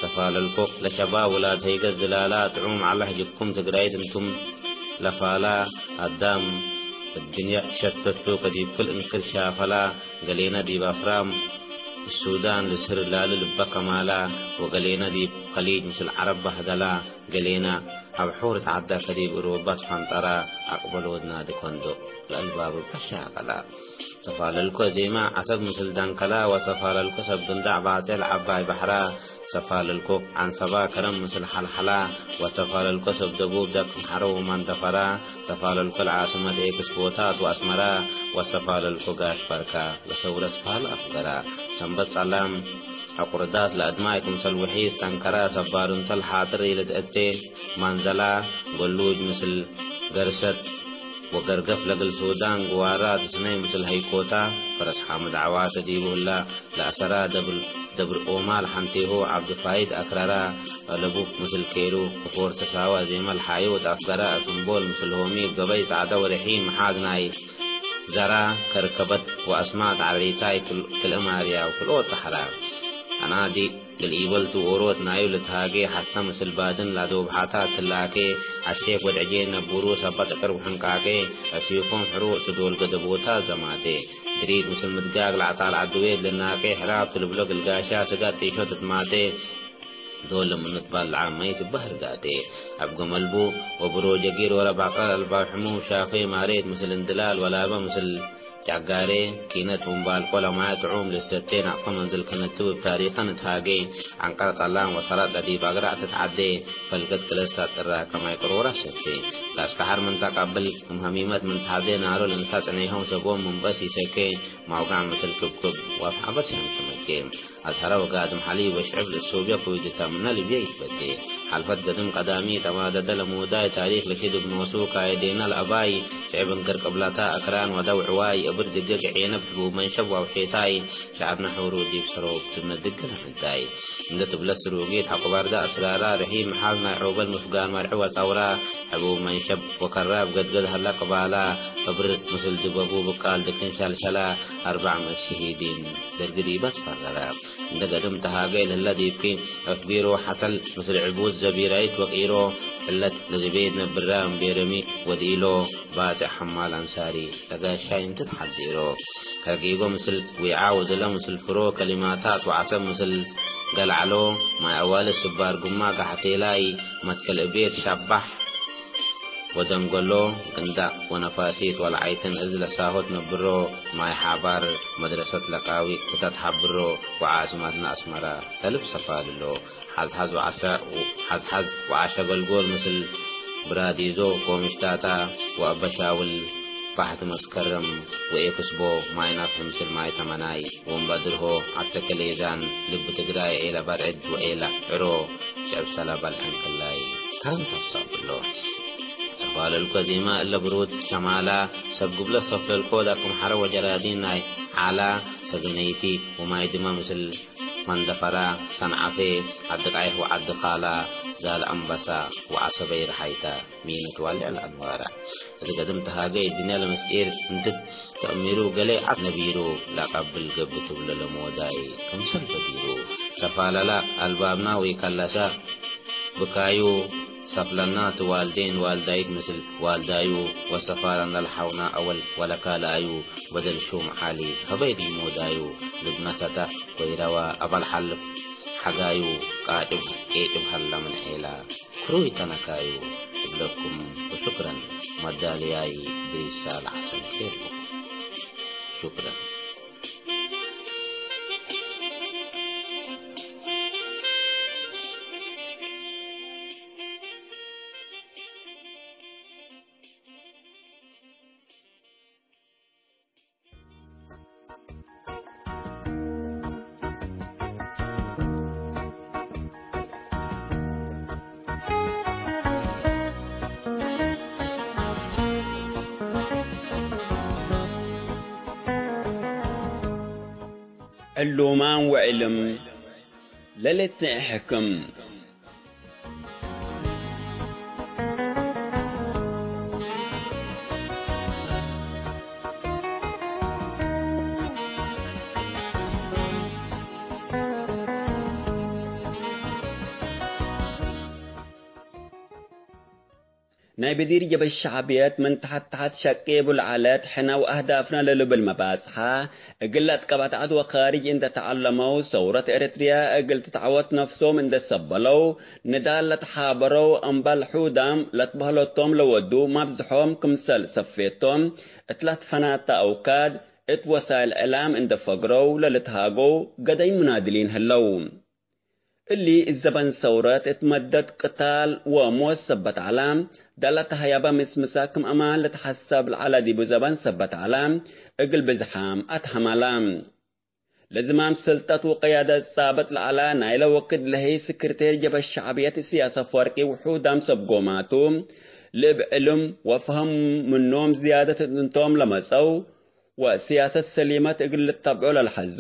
ሰፋልልኮ ለሸባብ ውላድ ሀይገ ዝላላ፣ ጥዑም ዐለ ህጅኩም ትግራይት እንቱም ለፋላ። አዳም እድንያ ሸተቱ ከዲብ ክል እንክር ሻፈላ፣ ገሌነ ዲብ አፍራም ሱዳን ልስህር ላሊ ልበ ከማላ፣ ወገሌነ ዲብ ከሊጅ ምስል ዐረብ በህደላ፣ ገሌነ አብሑር ተዐዳ ከዲብ እሮባ ትፈንጠራ፣ አቅበል ወድናዲ ኮንዶ ለአልባብ እበ ሻቀላ። ሰፋለልኮ ዜማ ዐሰብ ምስል ደንከላ፣ ወሰፋለልኮ ሰብ ግንዳዕ ባጼ ለዐባይ በሕራ። ሰፋለልኮ ዐንሰባ ከረም ምስል ሐልሐላ፣ ወሰፋለልኮ ሰብ ደቡብ ደቅ መሐሮ ወመንደፈራ። ሰፋለልኮ ለዓስመት ኤክስፖታት ወአስመራ፣ ወሰፋለልኮ ጋሽ በርካ ለሰውረት ፋል አፍገራ። ሰንበት ጸላም ዕቁርዳት ለአድማይ ክምሰል ውሒዝ ጠንከራ። ሰባር እንተ ለሓጥር ኢልትአቴ ማንዘላ፣ ገሉጅ ምስል ገርሰት ወገርገፍ ለግል ሱዳን ግዋራት ስነይ ምስል ሀይኮታ፣ ፈረስ ሓምድ ዐዋተ ዲቡ ህላ ለአሰራ፣ ደብር፣ ደብር ኦማል ሐንቴሆ ዐብዱ ፋይድ አክረራ፣ አለቡ ምስል ኬሩ፣ ክፎር ተሳዋ ዜመል ሓዮ ወተአፍገራ፣ አፍንቦል ምስል ሆሚ፣ ገበይ ጻዕዳ ወርሒ መሓዝ ናይ ዘራ፣ ከርከበት ወአስማጥ ዐሪታይ ክል-፣ ክልኤ ማርያ ወክልኦት በሐራ። አናዲ እግል ኢበልቱ ኦሮት ናዩ ልትሃጌ፣ ሐስተ ምስል ባድን ላዶብሓታ ትላኬ፣ አሼክ ወድ ዕጄ ነቡሩ ሰበት ዕቅር ወሕንቃቄ፣ አስዩፎም ሕሩቅ ቱ ዶል ገደቦታ ዘማቴ፣ ድሪት ምስል ምድጋግ ለአጣል ዐድዌት ልናቄ፣ ሕራብ ቱ ልብሎ ግልጋሻ፣ ስጋድ ጢሾ ትትማቴ፣ ዶል ለምኑ ትባልዓ መይት እበ ህርጋቴ። አብ ገመልቡ ወብሮ ጀጊር ወረብ ዐቅረል አልባብ ሕሙ ሻፌ ማሬት ምስል እንድላል ወላበ ምስል ጫጋሬ ኪነት ወምባልቆ ለማየ ጥዑም ልሰቴ ናቅፈ መንዝል ከነትብ እብ ታሪኸ ንትሃጌ። ዐንቀር ጠላም ወሰረጥ ለዲብ አግራዕ ትትዓዴ ፈልገት ክለስ ሳጥራ ከማይ ቅሮረ ሰቴ። ለአስከሐር ምን ተቀብል እም ሀሚመት ምን ተሐዴ ናሮ ለእንሳ ጽኔሆም ሰቦም ምንበስ ይሰኬ ማውጋዕ ምስል ክብክብ ወአፍ ሐበት ሸምሸመኬ። አዝሀረ ወጋድም ሐሊብ ወሽዕብ ለሶብየ ኮይድታ ምነ ልብየ ኢትበዴ። ሐልፈት ገድም ቀዳሚ ተማደደ ለሞዳይ ታሪክ ለሽድ እብ ኖሱ ካየዴና ለአባይ ሽዕብ እንክር ቅብለታ አክራን ወደው ዕዋይ እብር ድገግ ዔነብ ሕቡብ መንሸብ ዋውሔታይ ሸዐርነ ሑሩ ዲብ ሰሮብ ትብነ ድገ ለምዳይ። እንደ ትብለ ስሩጊት ሐቆ ባርደ አስራራ ርሒም መሓዝ ናይ ዖበል ምፍጋን መርዒ ወጸውራ ሕቡብ መንሸብ ወከራብ ገድገድ ሀለ ቅባላ እብር ምስል ድበቡ ብቃል ድክን ሸልሸላ አርበዕ ምእት ሸሂዲን። ደርግ ዲበ ትፈረረ። እንደ ገድም ተሃገ ለህለ ዲብኪ አፍጊሮ ሐተል ምስል ዕቡድ ዘቢራይት ወቂሮ ዕለት ለዝቤድ ነብራ እምቤረሚ ወድኢሎ ባጽዕ ሐማል አንሳሪ ለጋሻይ እንት ተሐዲሮ። ከርጊጎ ምስል ዊዓ ወድለ ምስል ፍሮ ከሊማታት ወዐሰብ ምስል ገልዐሎ ማይ አዋልድ ስባር ጉማ ጋሕቴላይ መትከል እቤት ሻባሕ ወደንገሎ፣ ግንዳቅ ወነፋሲት ወለዓይትን እዝ ለሳሆት ነብሮ፣ ማይ ሓባር መድረሰት ለቃዊ ክተት ሐብሮ፣ ወዓስማትነ አስመረ ለልብ ሰፋልሎ፣ ሐዝሐዝ ወዐሸ-፣ ሐዝሐዝ ወዐሸ ገልጎል ምስል ብራዲዞ፣ ኮምሽታታ ወአበሻውል፣ ባሕት መስከረም ወኤክስቦ፣ ማይ ናፍሕ ምስል ማይ ተመናይ፣ ወእምበድርሆ ዐተከ ሌዛን፣ ልብ ትግራይ ዔለ በርዕድ ወዔለ ዕሮ፣ ሽዕብ ሰለበል ሕንክላይ። ታን ተሳብሎ። ሰፋለልኮ ዜማ እለ ብሩድ ሸማላ፣ ሰብ ግብለ ሰፍለልኮ ዳክም ሐረ ወጀራዲን ናይ ዓላ፣ ሰገነይቲ ወማይ ድመ ምስል መንደፈራ፣ ሰንዓፌ፣ ዐዲ ቃይሕ ወዐዲ ካላ፣ ዛለ አንበሳ ወዐሰበይ ረሓይተ፣ ሚነት ዋልዕ ለአንዋረ። እት ገድም ተሃገ እድንያ ለመስጢር እንት ተአሚሩ፣ ገሌ ዐድ ነቢሩ ለአቀብል ገብእ ትብሎ ለሞዳይ፣ ክምሰል በዲሩ። ሰፋለላ አልባብና ወኢከለሰ ብካዩ፣ ሰፍለና ቱ ዋልዴን ዋልዳይት ምስል ዋልዳዩ፣ ወሰፋረና ለሐውና አወል ወለካልአዩ፣ በደል ሹም ዐሊ ሀበይ እግል ሞዳዩ፣ ልብነ ሰተ ወይረዋ አባል ሐልፍ ሐጋዩ፣ ቃጭብ ቄጭብ ሀለ ምን ዔላ። ክሩይ ተነካዩ እብለኩም ወሹክረን። መዳልያይ ድሪስ ሳልሕ ሐሰን ኬርኩ። ሹክረን። ዕሉማን ወዕልም ለልትሕክም። ናይ ብዲር ጀበሽ ሸዕብየት ምን ተሐት ተሐት ሸቄ እቡ ለዐለት ሕነ ወአህዳፍነ ለልብል መባጽሐ፣ እግል ለአትቀባትዐት ወካርጅ እንዴ ተዐለመው፣ ሰውረት ኤረትርያ እግል ትትዐወት ነፍሶም እንዴ ሰበለው፣ ንዳል ለተሓበረው እምበል ሑዳም ለትበህሎቶም ለወዱ መብዝሖም ክምሰል ሰፌቶም እት ለትፈናተ አውካድ እት ወሳይል እዕላም እንዴ ፈግረው ለልትሃገው ገደይ ሙናድሊን ህለው። እሊ እት ዘበን ሰውረት እት መደት ቅታል ወሞት ሰበት ዐላ፣ ዳለ ተሀያበ ምስምሰ ክም አማን ለተሐሰብ ለዐለ ዲቡ ዘበን ሰበት ዐላ፣ እግል ብዝሓም አትሀመላ። ለዝማም ስልጠት ወቅያደት ጻብጥ ለዐለ ናይለ ወክድ ለህይ ስክርቴር ጀበሽ ሸዕብየት እስያስ አፈወርቂ ውሑዳም ሰብጎማቱ፣ ልብ ዕልም ወፈሀም ምኖም ዝያደት እንቶም ለመጸው፣ ወስያሰት ሰሊመት እግል ልተብዖ ለልሐዙ፣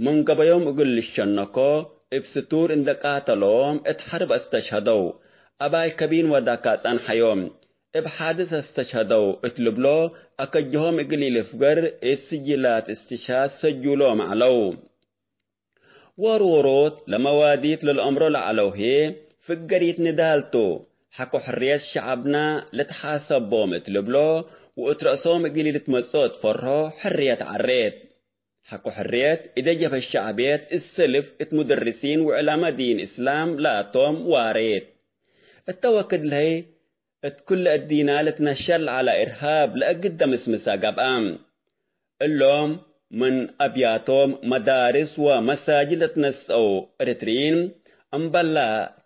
ምን ገበዮም እግል ልሸነኮ፣ እብ ስቱር እንዴ ቃተሎም እት ሐርብ አስተሽሀደው። አባይ ከቢን ወዳካ ጸንሐዮም፣ እብ ሓድስ አስተሽሀደው እት ልብሎ፣ አከጅሆም እግል ኢልፍገር እት ስጅላት እስትሽሃድ ሰጁሎም ዐለው። ዎሮት ለመዋዲት ለልአምሮ ለዐለው ህዬ ፍገሪት ንዳል ቱ። ሐቆ ሕርየት ሸዐብና ልትሓሰቦም እት ልብሎ ወእት ረአሶም እግል ልትመጽኦ እት ፈርሆ ሕርየት ዐሬት። ሐቆ ሕርየት እደ ጀብሀት ሸዕብየት እት ሰልፍ እት ሙደርሲን ወዕላመ ዲን እስላም ላቶም ዋሬት። እተ ወክድ ለሀይ እት ኩለ እዲና ልትነሸር ለዐለ እርሃብ ለእግድ ደምስምሰ ገብአ። እሎም ምን አብያቶም መዳርስ ወመሳጅድ ለትነስአው ኤረትርይን እምበላ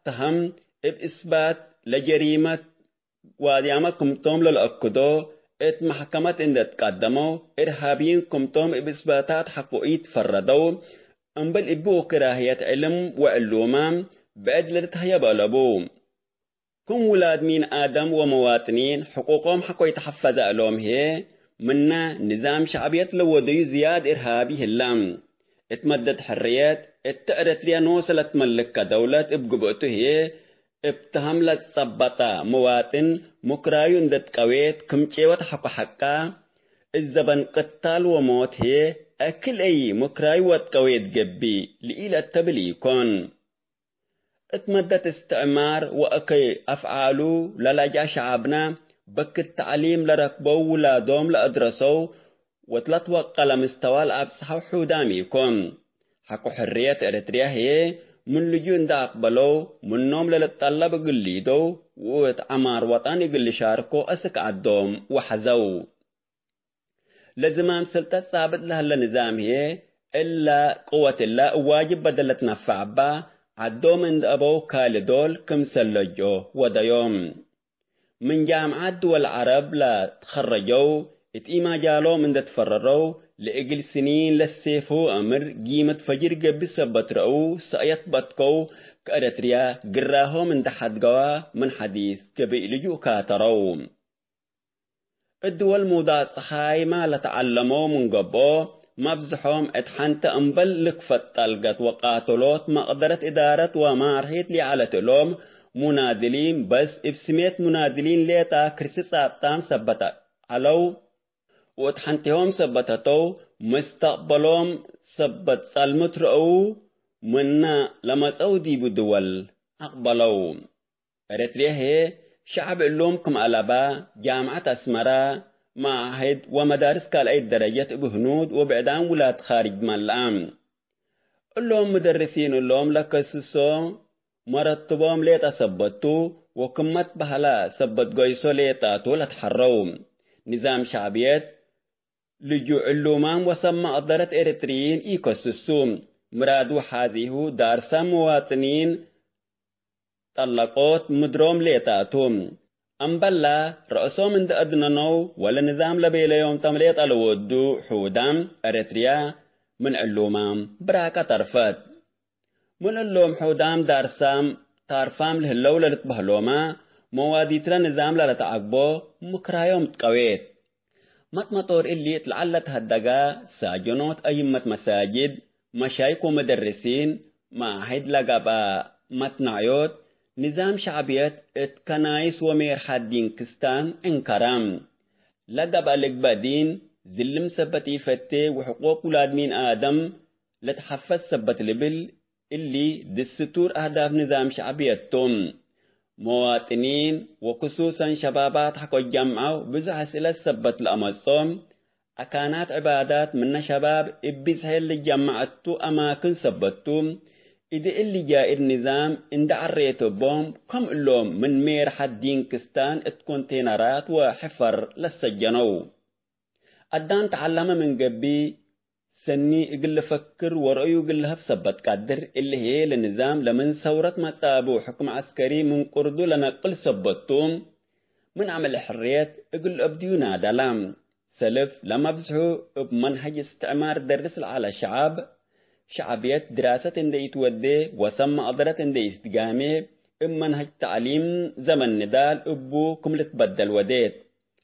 ተሀም እብ እስባት ለጀሪመት ዋድያመ ክምቶም ለለአክዶ እት መሕከመት እንደ ትቀደመው እርሃብይን ክምቶም እብ እስባታት ሐቆ ኢትፈረደው እምበል እቡ ክራህየት ዕልም ወዕሉመ ብዕድ ለልትሀየብ አለቡ። ክም ውላድ ሚን አደም ወመዋጥኒን ሕቁቆም ሐቆ ይተሐፈዘ እሎም ህዬ፣ ምነ ንዛም ሸዕብየት ለወደዩ ዝያድ እርሃቢ ህለ። እት መደት ሕርየት፣ እተ ኤረትርየ ኖሰ ለትመልከ ደውለት እብ ግብእቱ ህዬ፣ እብ ተሀም ለትጸበጠ መዋጥን ሙክራዩ እንደ ትቀዌት ክም ጬወት ሐቆ ሐቃ፣ እት ዘበን ቅታል ወሞት ህዬ፣ አክል አይ ሙክራዩ ወትቀዌት ገብእ፣ ለኢለአተብል ኢኮን። እት መደት እስትዕማር ወእከይ አፍዓሉ ለለጅአ ሸዐብነ፣ በክት ተዕሊም ለረክበው ውላዶም ለአድረሰው ወትለትወቀለ ምስተዋ ለአብጽሐው ሑዳም ኢኮን። ሐቆ ሕርየት ኤረትርያ ህዬ፣ ምን ልጁእ እንደ አቅበለው፣ ምኖም ለልትጠለብ እግል ሊደው ወእት ዐማር ወጠን እግል ልሻርኮ አስክ ዐዶም ወሐዘው። ለዝማም ስልጠት ጻብጥ ለህለ ንዛም ህዬ፣ እላ ቅወት እላ እብ ዋጅብ በደል ለትነፈዕ እባ፣ ዐዶም እንደ አበው ካልእ ዶል ክምሰል ለጅኦ ወደዮም። ምን ጃምዓት ድወል ዐረብ ለትኸረጀው፣ እት ኢማጃሎም እንደ ትፈረረው፣ ለእግል ስኒን ለሴፍሁ አምር ጊመት ፈጅር ገብእ ሰበት ረአው፣ ሰእየት በትከው፣ ከኤረትርያ ግራሆም እንደ ሐድገዋ ምን ሐዲስ ገበይ ልጁእ ካተረው። እት ድወል ሙዳእ ጸሓይመ ለተዐለመው ምን ገብኦ፣ መብዝሖም እት ሐንተ እምበል ልክፈት ጠልገት ወቃተሎት መቅደረት እዳረት ወማርሒት ሊዐለት እሎም ሙናድሊን በስ እብ ስሜት ሙናድሊን ሌጣ ክርሲ ጻብጣም ሰበት ዐለው ወእት ሐንቴሆም ሰበት ህተው፣ መስተቅበሎም ሰበት ጸልምት ረአው፣ ምነ ለመጸው ዲቡ ድወል አቅበለው። ኤረትርየ ህዬ፣ ሸዐብ እሎም ክም አለባ፣ ጃምዐት አስመረ፣ መዓህድ ወመዳርስ ካልአይት ደረጀት እብ ህኑድ ወብዕዳም ውላድ ካርጅ መልአ። እሎም ምደርሲን እሎም ለከስሶ መረትቦም ሌጠ ሰበት ቱ፣ ወክመት በህለ ሰበት ገይሶ ሌጠ ቱ ለትሐረው። ንዛም ሸዕብየት ልጁእ ዕሉማም ወሰብ መቅደረት ኤረትርይን ኢከስሱ። ምራዱ ሐዚሁ ዳርሳም መዋጥኒን ጠለቆት ምድሮም ሌጣ ቱ። እምበላ ረአሶም እንደ አድነነው ወለንዛም ለቤለዮም ተም ሌጠ ለወዱ ሑዳም ኤረትርያ ምን ዕሉማም ብራቀ ተርፈት። ምን እሎም ሑዳም ዳርሳም ታርፋም ለህለው ለልትበህሎመ መዋዲትለ ንዛም ለለተዐግቦ ምክራዮም ትቀዌት። መጥመጦር እሊ እት ለዐል ለተሀደጋ ሳጀኖት አይመት መሳጅድ፣ መሻይክ ወመደርሲን፣ መዓህድ ለገብአ መትናዕዮት፣ ንዛም ሸዕብየት እት ከናይስ ወሜርሐት ዲን ክስታን እንከረ። ለገብአ ልግበእ ዲን ዝልም ሰበት ኢፈቴ ወሕቁቅ ውላድ ሚን አደም ለትሐፈዝ ሰበት ልብል እሊ ድስቱር አህዳፍ ንዛም ሸዕብየት ቶም። መዋጥኒን ወክሱሰን ሸባባት ሐቆ ጀምዐው ብዙሕ አስእለት ሰበት ለአመጾም፣ አካናት ዕባዳት ምነ ሸባብ እብ ብዝሐ ልጀመዕ እቱ አማክን ሰበት ቱ፣ እዲ እሊ ጃኢር ንዛም እንደ ዐሬት እቦም፣ ከም እሎም ምን ሜርሐት ዲን ክስታን እት ኮንቴነራት ወሕፈር ለሰጀነው። አዳን ተዐለመ ምን ገብእ፣ ሰኒ እግል ልፈክር ወረአዩ እግል ለሀብ ሰበት ቀድር፣ እሊ ህዬ ለንዛም ለምን ሰውረት መጽአቡ ሕክም ዐስከሪ ምን ቅርዱ ለነቅል ሰበት ቱ፣ ምን አምዕል ሕርየት እግል ለአብድዩ ናደላ። ሰልፍ ለመብዝሑ እብ መንሀጅ እስትዕማር ደርስ ለዐለ ሸዐብ፣ ሸዕብየት ድራሰት እንዴ ኢትወዴ ወሰብ መቅደረት እንዴ ኢትትጋሜ፣ እብ መንሀጅ ተዕሊም ዘመን ንዳል እቡ ክም ልትበደል ወዴት።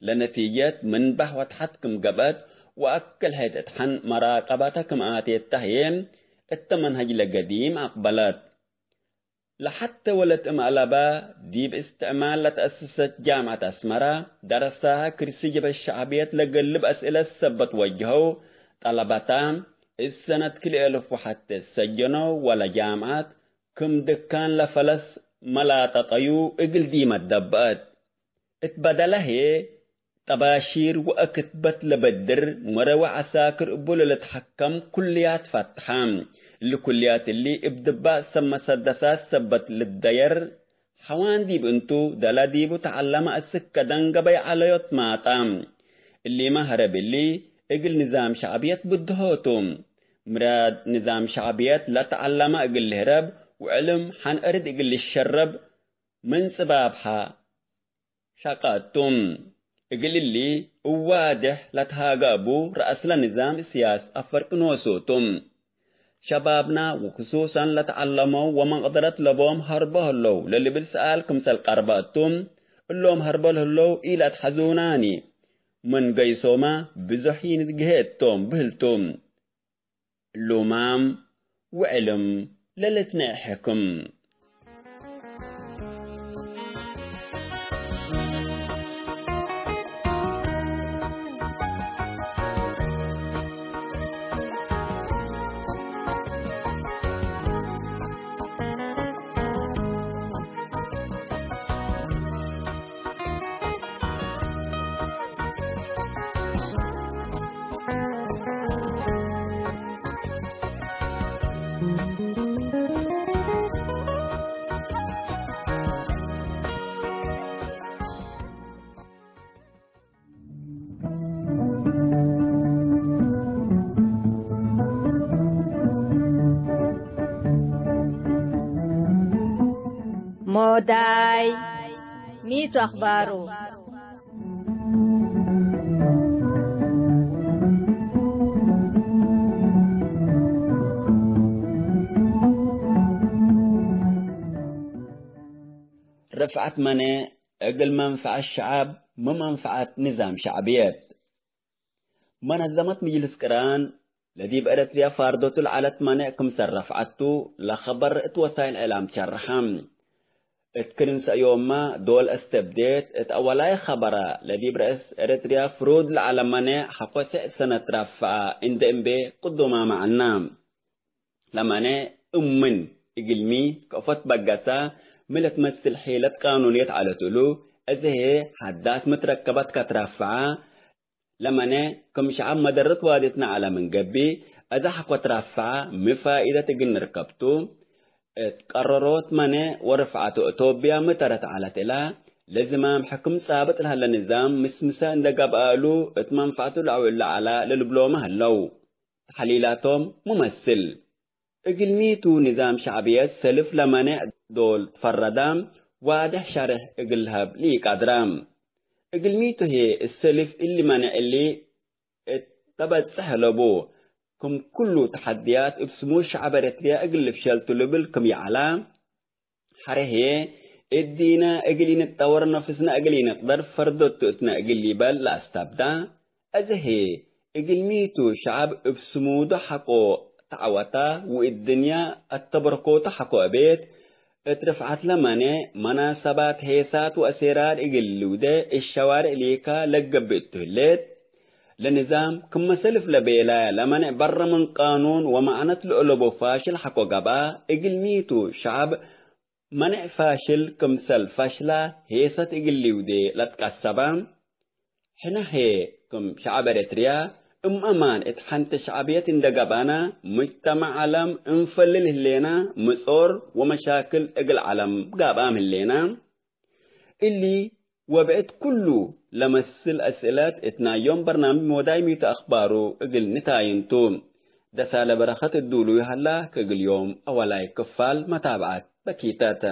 ለነቲጀት ምንባህ ወተሐት ክም ገብአት ወአክል ሕድ እት ሐን መራቀበተ ክም አቴት ተህዬ፣ እተ መንሀጅ ለገዲም አቅበለት። ለሐቴ ወለት እም አለባ፣ ዲብ እስትዕማር ለተአሰሰት ጃምዐት አስመረ፣ ደረሳሀ ክርሲ ጀብሀት ሸዕብየት ለገልብ አስእለት ሰበት ወጀሀው፣ ጠለበታ፣ እት ሰነት ክልኤ እልፍ ወሐቴ ሰጀነው ወለጃምዐት ክም ድካን ለፈለስ መላጠጠዩ እግል ዲመ ደበአት። እት በደለ ህዬ ጠባሺር ወአክትበት ለበድር መረ ወዐሳክር እቡ ለልትሐከም ኩልያት ፈትሐ። እሊ ኩልያት እሊ እብ ድባእ ሰብ መሰደሳት ሰበት ልትደየር ሐዋን ዲብ እንቱ፣ ደለ ዲቡ ተዐለመ እስክ ከደን ገበይ ዐለዮት ማጣ። እሊመ ሀረብ እሊ እግል ንዛም ሸዕብየት ብድሆ ቱ። ምራድ ንዛም ሸዕብየት ለተዐለመ እግል ልህረብ ወዕልም ሐን እርድ እግል ልሸረብ ምን ጽባብሐ ሸቀ ቱ። እግል እሊ እዋድሕ ለተሃገ እቡ ረአስለ ንዛም እስያስ አፈርቂ ኖሱ ቱ። ሸባብና ወክሱሰን ለተዐለመው ወመቅደረት ለቦም ሀርቦ ህለው ለልብል ሰኣል ክምሰል ቀርበ እቱ፣ እሎም ሀርቦ ለህለው ኢለአትሐዙናኒ፣ ምን ገይሶመ ብዞሕ ኢንትግሄ እቶም ብህል ቱ። ሉማም ወዕልም ለልትነእ ሕክም። ሞዳይ ሚቱ አኽባሩ። ርፍዐት መኔ እግል መንፈዐት ሸዐብ ሚ መንፈዐት ንዛም ሸዕብየት። መነዘመት ምጅልስ ቅራን ለዲብ ኤረትርያ ፋርዶቱ ለዐለት መኔዕ ክምሰል ረፍዐቱ ለኸበር እት ወሳይል እዕላም ትሸርሐ። እት ክርን ሰእዮምመ ዶል አስተብዴት እት አወላይ ኸበረ ለዲብ ረአስ ኤረትርያ ፍሩድ ለዐለ መኔዕ ሐቆ ስዕ ሰነት ረፍዐ እንዴ እምቤ ቅዱማመ ዐልነ። ለመኔዕ እምን እግልሚ ከእፎ ትበገሰ ሚ ለትመስል ሒለት ቃኑንየት ዐለት እሉ፣ እዜ ህዬ ሐዳስ ሚ ትረከበት ከትረፍዐ፣ ለመኔዕ ክም ሸዐብ መደረት ዋዴትነ ዐለ ምን ገብእ፣ እዘ ሐቆ ትረፍዐ ሚ ፋኢደት እግል ንርከብ ቱ። እት ቀረሮት መኔዕ ወርፍዐቱ እቶብያ ሚ ተረት ዐለት እለ፣ ለዝማም ሕክም ጻብጥ ለሀለ ንዛም ምስምሰ እንዴ ገብአ እሉ፣ እት መንፈዐቱ ለአውዕል ለዐለ ለልብሎመ ህለው። ተሕሊላቶም ሙመስል። እግልሚ ቱ ንዛም ሸዕብየት ሰልፍ ለመኔዕ ዶል ትፈረደ ዋድሕ ሸርሕ እግል ለሀብ ለኢቀድረ። እግልሚ ቱ ህዬ እሰልፍ እሊ መኔዕ እሊ እት ተበጽሕ ለቡ። ክም ኩሉ ተሐድያት እብ ስሙር ሸዐብ ኤረትርያ እግል ልፍሸል ቱ ልብል ክም ይዐለ። ሐሬ ህዬ፣ እዲነ እግል ኢንትጠወር ነፍስነ እግል ኢንቅደር ፈርዶት ቱ እትነ እግል ሊበል ለአስተብዳ። አዜ ህዬ፣ እግልሚ ቱ ሸዐብ እብ ስሙዱ ሐቆ ተዐወታ ወእድንያ አተበረኮቱ ሐቆ እቤት፣ እት ርፍዐት ለመኔዕ መናሰባት ሔሳት ወአሴራር እግል ልውዴ እት ሸዋሬዕ ሊካ ለገብእ እቱ ህሌት። ለንዛም ክመ ሰልፍ ለቤላየ ለመኔዕ በረ ምን ቃኑን ወመዕነት ለአለቡ ፋሽል ሐቆ ገብአ። እግልሚ ቱ ሸዐብ መኔዕ ፋሽል ክምሰል ፈሽላ ሔሰት እግል ሊውዴ ለትቀሰበ። ሕነ ህዬ ክም ሸዐብ ኤረትርያ እም አማን እት ሐንቲ ሸዕብየት እንዴ ገብአነ፣ ሙጅተመዕ ዐለም እንፈልል ህሌነ፣ ምጾር ወመሻክል እግል ዐለም ጋብአም ህሌነ። እሊ ወብዕድ ኩሉ ለመስል አስእለት እት ናይ ዮም በርናምጅ ሞዳይ ሚቱ አኽባሩ እግል ንታይን ቱ። ደሳለ በረኸት እዱሉ ይሀላ፣ ከእግል ዮም አወላይ ክፋል መታብዐት በኪተት።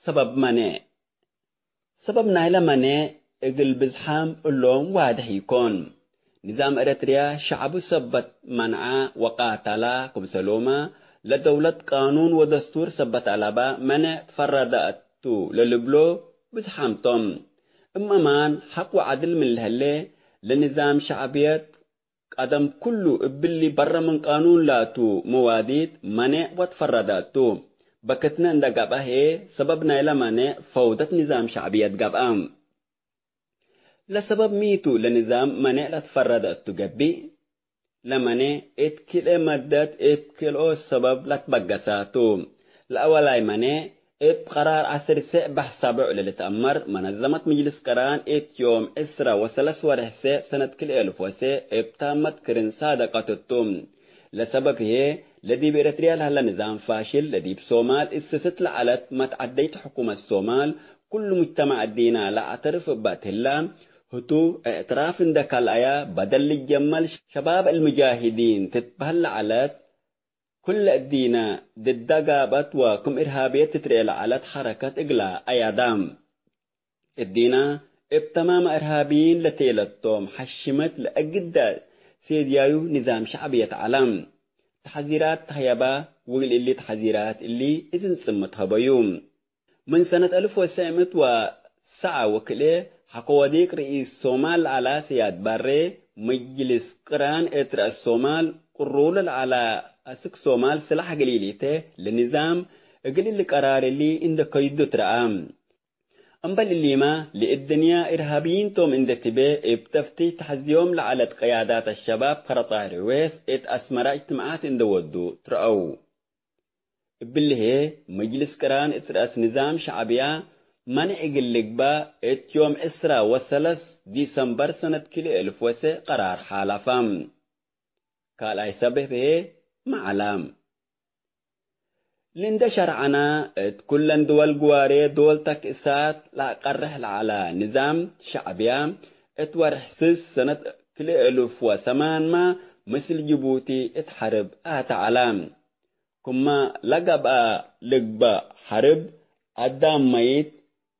ሰበብ መኔዕ። ሰበብ ናይለ መኔዕ እግል ብዝሓም እሎም ዋድሕ ኢኮን። ንዛም ኤረትርያ ሸዐቡ ሰበት መንዐ ወቃተላ፣ ክምሰሎመ ለደውለት ቃኑን ወደስቱር ሰበት አለበ መኔዕ ትፈረደ ቱ ለልብሎ ብዝሓም ቶም። እም አማን ሐቅ ወዐድል ምን ለህሌ፣ ለንዛም ሸዕብየት ቀደም ኩሉ እብሊ በረ ምን ቃኑን ላቱ መዋዲት መኔዕ ወትፈረደ እቱ። በክትነ እንደ ገብአ ህዬ፣ ሰበብ ናይለ መኔዕ ፈውደት ንዛም ሸዕብየት ገብአ። ለሰበብ ሚቱ ለንዛም መኔዕ ለትፈረደ እቱ ገቢእ? ለመኔዕ እት ክልኤ መደት እብ ክልኦ ሰበብ ለትበገሰ ቱ። ለአወላይ መኔዕ እብ ቀራር ዐስር ሴዕ በሕ ሳብዕ ለልትአመር መነዘመት ምጅልስ ቅራን እት ዮም ዕስራ ወሰለስ ወርሕ ሴዕ ሰነት ክልኤ አልፍ ወሴዕ እብ ታመት ክርን ሳደቀት ቱ። ለሰበብ ህዬ ለዲብ ኤረትርያ ለሀለ ንዛም ፋሽል ለዲብ ሶማል እሰስት ለዐለት መትዐደይት ሕኩመት ሶማል ኩሉ ሙጅተማዕ እዲና ለአዕተርፍ እበ ትህላ፣ ህቱ፣ እዕትራፍ እንደ ካልአያ በደል ልጀመል ሸባብ አልሙጃሂዲን ትትበህል ለዐለት፣ ኩለ እዲነ ድዳ ጋብአት ወክም እርሃብየት ትትርኤ ለዐለት ሐረከት እግላ አያዳም። እዲነ እብ ተማመ እርሃብይን ለቴለቶም ሐሽመት ለእግደ ሴድያዩ ንዛም ሸዕብየት ዐለ። ተሐዚራት ተህየባ፣ ወእግል እሊ ተሐዚራት እሊ እዝን ጽምት ሀበዩ። ምን ሰነት አልፍ ወትሰዕ ምእት ወሰዓ ወክልኤ ሐቆ ወዲቅ ርኢስ ሶማል ለዐላ ስያድ ባሬ፣ መጅልስ ቅራን እት ረአስ ሶማል ቅሩሉ ለዐላ አስክ ሶማል ስላሕ እግል ኢሊቴ ለንዛም እግል እሊ ቀራር እሊ እንደ ከይዱ ትረአ። እምበል እሊመ፣ ለእድንያ እርሃብይን ቶም እንደ ትቤ እብ ተፍቲሽ ተሐዝዮም ለዐለት ቅያዳት አሸባብ ከረ ጣሂር ዌስ እት አስመረ እጅትማዓት እንደ ወዱ ትረአው። እብሊ ህዬ፣ መጅልስ ቅራን እት ረአስ ንዛም ሸዕብያ መንዕ እግል ልግባእ እት ዮም ዕስራ ወሰለስ ዲሰምበር ሰነት ክልኤ አልፍ ወሴዕ ቀራር ሓለፈ። ካልኣይ ሰበብ ህዬ መዐለ። ለእንደ ሸርዐነ፣ እት ኩለን ድወል ግዋሬ ዶል ተክእሳት ለአቀርሕ ለዐለ ንዛም ሸዕብያ፣ እት ወርሕ ስስ ሰነት ክልኤ አልፍ ወሰማንመ ምስል ጅቡቲ እት ሐርብ አተ ዐለ። ክመ ለገብአ ልግበእ ሐርብ፣ አዳም መይት፣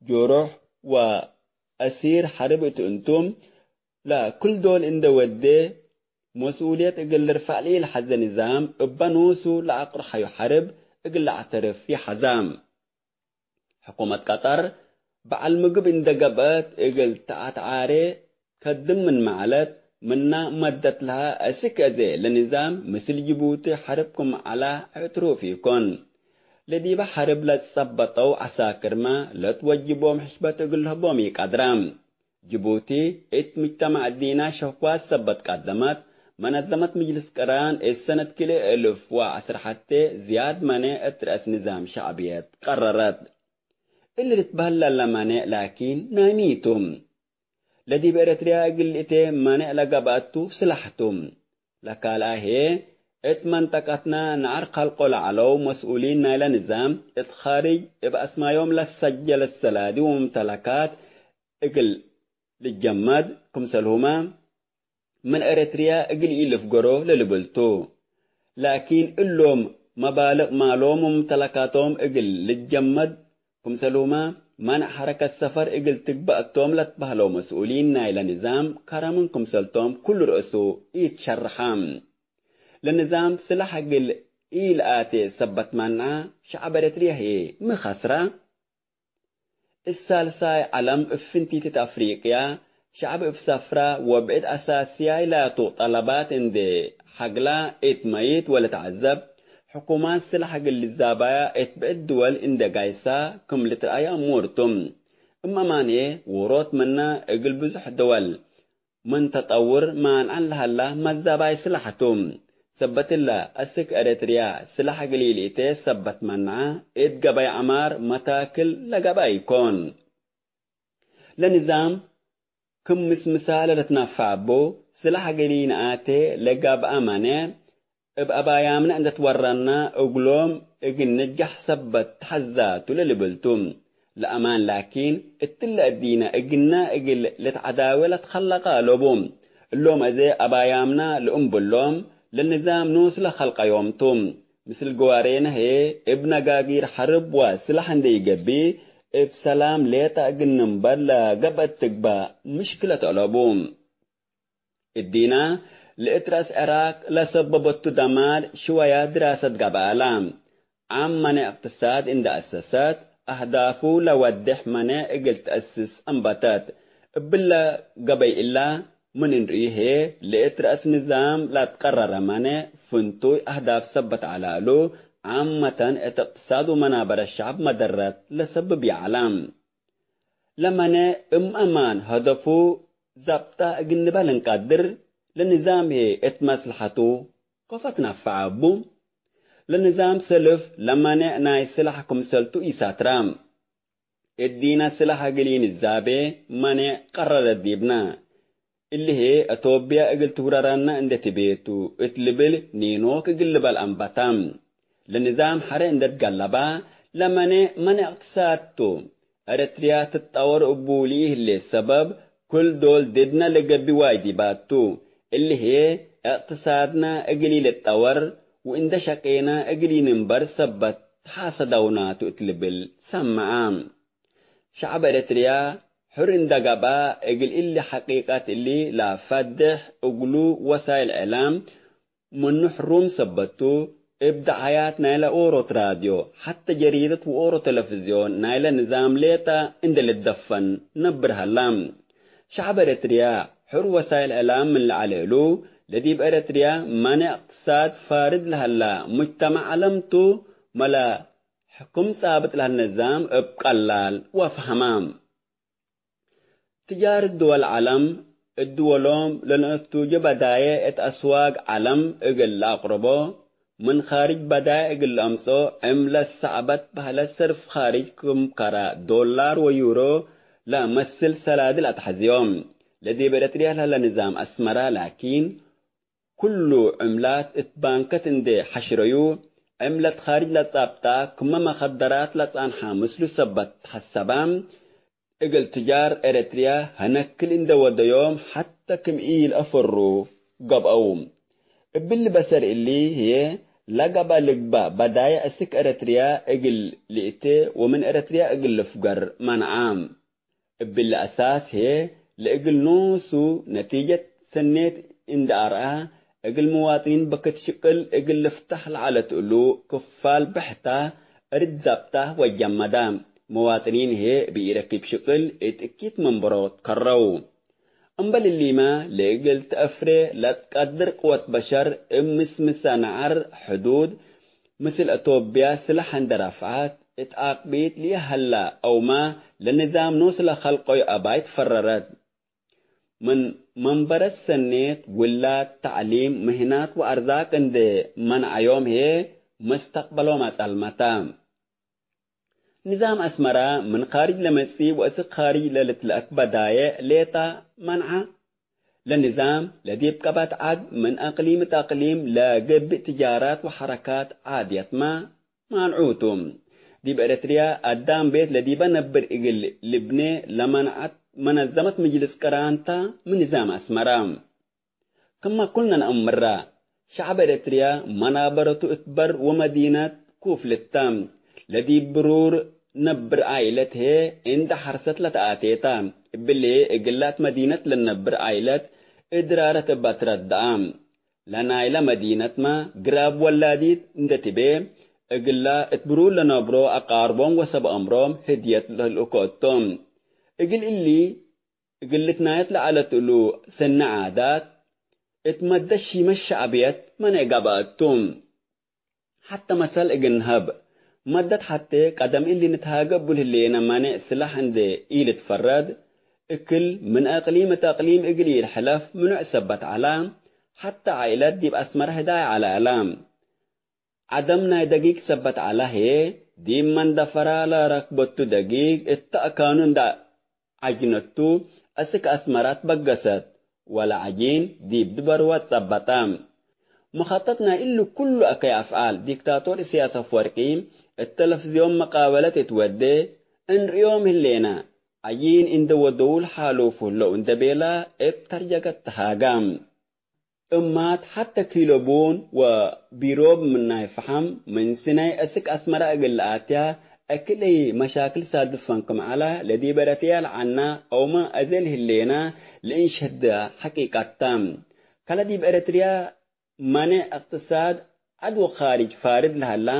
ጆሮሕ ወአሲር ሐርብ እት እንቱም፣ ለክል ዶል እንደ ወዴ፣ መስኡልየት እግል ልርፈዕ ለኢለሐዘ ንዛም፣ እበ ኖሱ ለአቅርሐዩ ሐርብ እግል ለአዕተርፍ ይሐዘ። ሕኩመት ቀጠር፣ በዐል ምግብ እንደ ገብአት እግል ተአትዓሬ ከድም ምንመ ዐለት፣ ምና መደት ለሀ አስክ አዜ ለንዛም ምስል ጅቡቲ ሐርብ ክም ዐላ እዕትሩፍ ኢኮን። ለዲበ ሐርብ ለትጸበጠው ዐሳክርመ ለትወጅቦም ሕሽመት እግል ልህቦም ኢቀድረ። ጅቡቲ እት ሙጅተማዕ እዲና ሸክዋት ሰበት ቀደመት፣ መነዘመት ምጅልስ ቅራን እት ሰነት ክልኤ እልፍ ወዐስር ሐቴ ዝያድ መኔዕ እት ረአስ ንዛም ሸዕብየት ቀረረት። እሊ ልትበህል ለለ መኔዕ ላኪን ናይ ሚ ቱ? ለዲብ ኤረትርያ እግል ልእቴ መኔዕ ለገብአቱ ስላሕ ቱ። ለካልኣይ ህዬ፣ እት መንጠቀትነ ነዐር ከልቆ ለዐለው መስኡሊን ናይለ ንዛም፣ እት ኻርጅ እብ አስማዮም ለሰጀለት ሰላዲ ወሙምተለካት እግል ልጀመድ፣ ክምሰልሁመ ምን ኤረትርያ እግል ኢልፍገሮ ለልብል ቱ። ላኪን እሎም መባልቅ ማሎም ወሙምተለካቶም እግል ልጀመድ፣ ክምሰልሁመ መንዕ ሐረከት ሰፈር እግል ትግበእ እቶም ለትበህለው መስኡሊን ናይለ ንዛም ከረ ምን ክምሰልቶም ኩሉ ርእሱ ኢትሸርሐ። ለንዛም ስላሕ እግል ኢልአቴ ሰበት መንዐ፣ ሸዐብ ኤረትርያ ህዬ ሚ ከስረ? እት ሳልሳይ ዐለም እብ ፍንቲት እት አፍሪቅያ፣ ሸዐብ እብ ሰፍራ ወብዕድ አሳስያይ ላቱ ጠለባት እንዴ ሐግላ እት መይት ወለተዐዘብ፣ ሕኩማት ስላሕ እግል ልዛባያ እት ብዕድ ድወል እንዴ ጋይሳ ክም ልትረአየ እሙር ቱ። እም አማንዬ ዎሮት ምነ እግል ብዙሕ ድወል ምን ተጠውር ማንዐን ለሀላ መዛባይ ስላሕ ቱ። ሰበት እለ፣ አስክ ኤረትርያ ስላሕ እግል ኢልእቴ ሰበት መንዐ፣ እት ገበይ ዐማር መታክል ለገብአ ኢኮን። ለንዛም ክም ምስምሳለ ለትነፈዐ እቡ፣ ስላሕ እግል ኢነአቴ ለገብአ መኔዕ፣ እብ አባያምነ እንዴ ትወረነ እግሎም እግል ንንጃሕ ሰበት ተሐዛ ቱ ለልብል ቱ። ለአማን ላኪን፣ እትለ እዲነ እግልነ እግል ልትዐዳዌ ለትከለቀ አለቡ። እሎም አዜ አባያምነ ለእምብሎም፣ ለንዛም ኖስለ ከልቀዮም ቱ። ምስል ግዋሬነ ህዬ፣ እብ ነጋጊር ሐርብ ወስላሕ እንዴ ኢገብእ፣ እብ ሰላም ሌጠ እግል ንንበር ለገብአት ትግባእ ምሽክለት አለቡ። እዲነ፣ ለእት ረአስ ዕራቅ ለሰበበቱ ደማር ሽወያ ድራሰት ገብአላ። ዓም መኔዕ እቅትሳድ እንዴ አሰሰት፣ አህዳፉ ለወዴሕ መኔዕ እግል ተአስስ አንበተት። እብለ ገበይ እላ ምን እንርእዩ ህዬ፣ ለእት ረአስ ንዛም ለአትቀረረ መኔዕ ፍንቱይ አህዳፍ ሰበት ዐለ እሉ፣ ዓመተን እት እቅትሳድ ወመናበረት ሸዐብ መደረት ለሰብብ ይዐለ። ለመኔዕ እም አማን ሀደፉ ዛብጣ እግል ንበል እንቀድር፣ ለንዛም ህዬ እት መስለሐቱ ከፎ ትነፈዐ እቡ። ለንዛም ሰልፍ ለመኔዕ ናይ ስላሕ ክምሰልቱ ኢሳትራ። እዲነ ስላሕ እግል ኢንዛቤ መኔዕ ቀረረት ዲብነ። እሊ ህዬ አቶብያ እግል ትውረረነ እንዴ ትቤ ቱ እት ልብል ኒኖክ እግል ልበል አንበታ። ለንዛም ሐሬ እንዴ ትገለባ፣ ለመኔዕ መኔዕ እቅትሳድ ቱ። ኤረትርያ ትትጠወር እቡ ለኢህሌት ሰበብ፣ ክል ዶል ድድነ ለገብእ ዋጅባት ቱ። እሊ ህዬ እቅትሳድነ እግል ኢልትጠወር ወእንዴ ሸቄነ እግል ኢንንበር ሰበት ተሐሰደውና ቱ እት ልብል ሰመዐ። ሸዐብ ኤረትርያ ሕር እንዴ ገብአ፣ እግል እሊ ሐቂቀት እሊ ለአፈድሕ እግሉ ወሳይል እዕላም ምኑ ሕሩም ሰበት ቱ፣ እብ ደዓያት ናይለ ኦሮት ራድዮ፣ ሐቴ ጀሪደት ወኦሮ ተለፍዝዮን ናይለ ንዛም ሌጠ እንዴ ልትደፈን ነብር ሀላ። ሸዐብ ኤረትርያ ሕር ወሳይል እዕላም ምን ለዐለ እሉ፣ ለዲብ ኤረትርያ መኔዕ እቅትሳድ ፋርድ ለሀላ ሙጅተመዕ ዐለም ቱ፣ መለ ሕኩም ጻብጥ ለሀለ ንዛም እብ ቀላል ወአፍሀማ። ትጃር ድወል ዐለም፣ እት ድወሎም ለነአቱጀ በዳዬዕ እት አስዋግ ዐለም እግል ለአቅርቦ፣ ምን ካርጅ በዳዬዕ እግል ለአምጽኦ፣ ዕምለት ሰዕበት በህለት ሰርፍ ካርጅ ክም ከረ፣ ዶላር ወዩሮ ለመስል ሰላዲ ለአትሐዝዮም። ለዲብ ኤረትርያ ለህለ ንዛም አስመራ ላኪን፣ ኩሉ ዕምላት እት ባንከት እንዴ ሐሽረዩ፣ ዕምለት ካርጅ ለጻብጣ ክመ መከደራት ለጸንሐ ምስሉ ሰበት ተሐሰበ። እግል ትጃር ኤረትርያ ሀነክል እንዴ ወደዮም ሐተ ክም ኢለአፈሩ ገብአው። እብሊ በሰር እሊ ህዬ፣ ለገብአ ልግበእ በዳዬዕ እስክ ኤረትርያ እግል ልእቴ ወምን ኤረትርያ እግል ልፍገር መንዐ። እብሊ አሳስ ህዬ፣ ለእግል ኖሱ ነቲጀት ሰኔት እንዴ አርአ፣ እግል መዋጥኒን በክት ሽቅል እግል ልፍታሕ ለዐለት እሉ ክፋል ብሕታ እርድ ዛብጣ ወጀመደ። መዋጥኒን ህዬ እብ ኢረኪብ ሽቅል እት እኪት መንበሮት ከረው። እምበል እሊመ፣ ለእግል ተአፍሬ ለትቀድር ቅወት በሸር እብ ምስምሰ ነዐር ሕዱድ ምስል አቶብያ ስላሕ እንዴ ረፍዐት፣ እት አቅቢት ለኢሀላ አውመ ለንዛም ኖስ ለከልቀዩ አባይ ትፈረረት። ምን መንበረት ሰኔት፣ ውላድ፣ ተዕሊም፣ ምህናት ወአርዛቅ እንዴ መንዐዮም ህዬ፣ መስተቅበሎም አጸልመተ። ንዛም አስመራ ምን ካርጅ ለመጽእ ወእስክ ካርጅ ለልትለአክ በዳዬዕ ሌጠ መንዐ። ለንዛም ለዲብ ቀበት ዐድ ምን አቅሊም እት አቅሊም ለገብእ ትጃራት ወሐረካት ዓድየትመ ማንዑ ቱ። ዲብ ኤረትርያ አዳም ቤት ለዲበ ነብር እግል ልብኔ ለመንዐት መነዘመት ምጅልስ ቅራን ተ ምን ንዛም አስመራ። ክመ ኩልነ ነአምራ፣ ሸዐብ ኤረትርያ መናበረቱ እት በር ወመዲነት ኩፍልት ተ። ለዲብ ብሩር ነብር ዓኢለት ህዬ እንዴ ሐርሰት ለተአቴ ተ። እብሊ ህዬ እግላ እት መዲነት ለነብር ዓኢለት እድራረት እበ ትረደአ። ለናይለ መዲነትመ ግራብ ወላዲት እንዴ ትቤ፣ እግላ እት ብሩር ለነብሮ አቃርቦም ወሰብ አምሮም ህድየት ለልእኮ እቶም። እግል እሊ እግል ልትናየት ለዐለት እሉ ሰኒ ዓዳት፣ እት መደት ሺመት ሸዕብየት መኔዕ ገብአት ቱ። ሐተ መሰል እግል ንሀብ፣ መደት ሐቴ ቀደም እሊ ንትሃገ እቡ ለህሌነ መኔዕ ስላሕ እንዴ ኢልትፈረድ፣ እክል ምን አቅሊም እት አቅሊም እግል ኢልሕለፍ ምኑዕ ሰበት ዐለ። ሐተ ዓኢለት ዲብ አስመረ ህዳይ ዐለ እለ። ዐደም ናይ ደጊግ ሰበት ዐለ ህዬ፣ ዲብ መንደፈራ ለረክበቱ ደጊግ እተ አካኑ እንዴ ዐጅነቱ፣ አስክ አስመረ ትበገሰት፣ ወለዐጂን ዲብ ድበርወ ትጸበጠ። መኸጠጥ ናይ እሊ ኩሉ አከይ አፍዓል ዲክታቶር እስያስ አፍወርቂ እት ተለፍዝዮን መቃበለት እት ወዴ እንርእዮም ህሌነ፣ ዐጂን እንዴ ወደዉ ለሓሉፉ ህለው እንዴ ቤለ እብ ተርጀገት ተሃገ። እማት ሐተ ኪሎ ቡን ወቢሮብ ምናይ ፈሐም ምን ስነይ እስክ አስመረ እግል ለአትያ፣ እክል እይ መሻክል ሳድፈን ክም ዐለ፣ ለዲብ ኤረትርያ ለዐና አውመ አዜ ለህሌና ለእንሸህደ ሐቂቀት ተ። ከለ ዲብ ኤረትርያ መኔዕ እቅትሳድ ዐድ ወካርጅ ፋርድ ለሀላ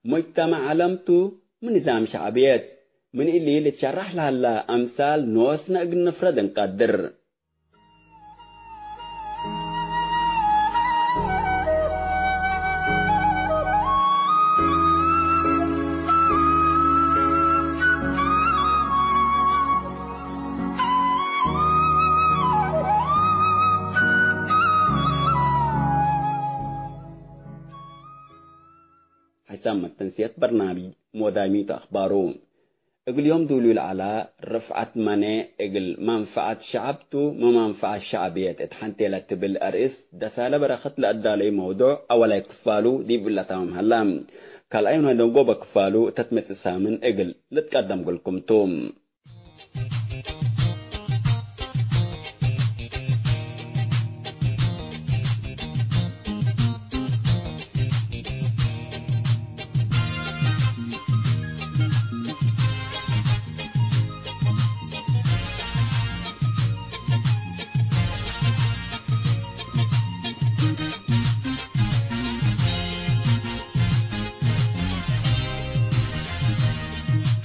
ሙጅተመዕ ዐለም ቱ ምን ንዛም ሸዕብየት። ምን እሊ ልትሸራሕ ለሀላ አምሳል ኖስነ እግል ንፍረድ እንቀድር። ሕሳም መተንስየት በርናምጅ ሞዳይሚቱ አክባሩ። እግል ዮም ዱሉይ ለዐላ ርፍዐት መኔ እግል መንፈዐት ሸዐብ ቱ፣ መመንፈዐት ሸዐብየት እት ሐንቴ ለትብል አርእስ ደሳለ በረከት ለአዳለዩ መውዱዕ አወላይ ክፋሉ ዲብ ለታምም ሀላ። ካልኣይ ወነ ደንጎበ ክፋሉ እተ ትመጽእ ሳምን እግል ልትቀደም እግልኩም ቱ።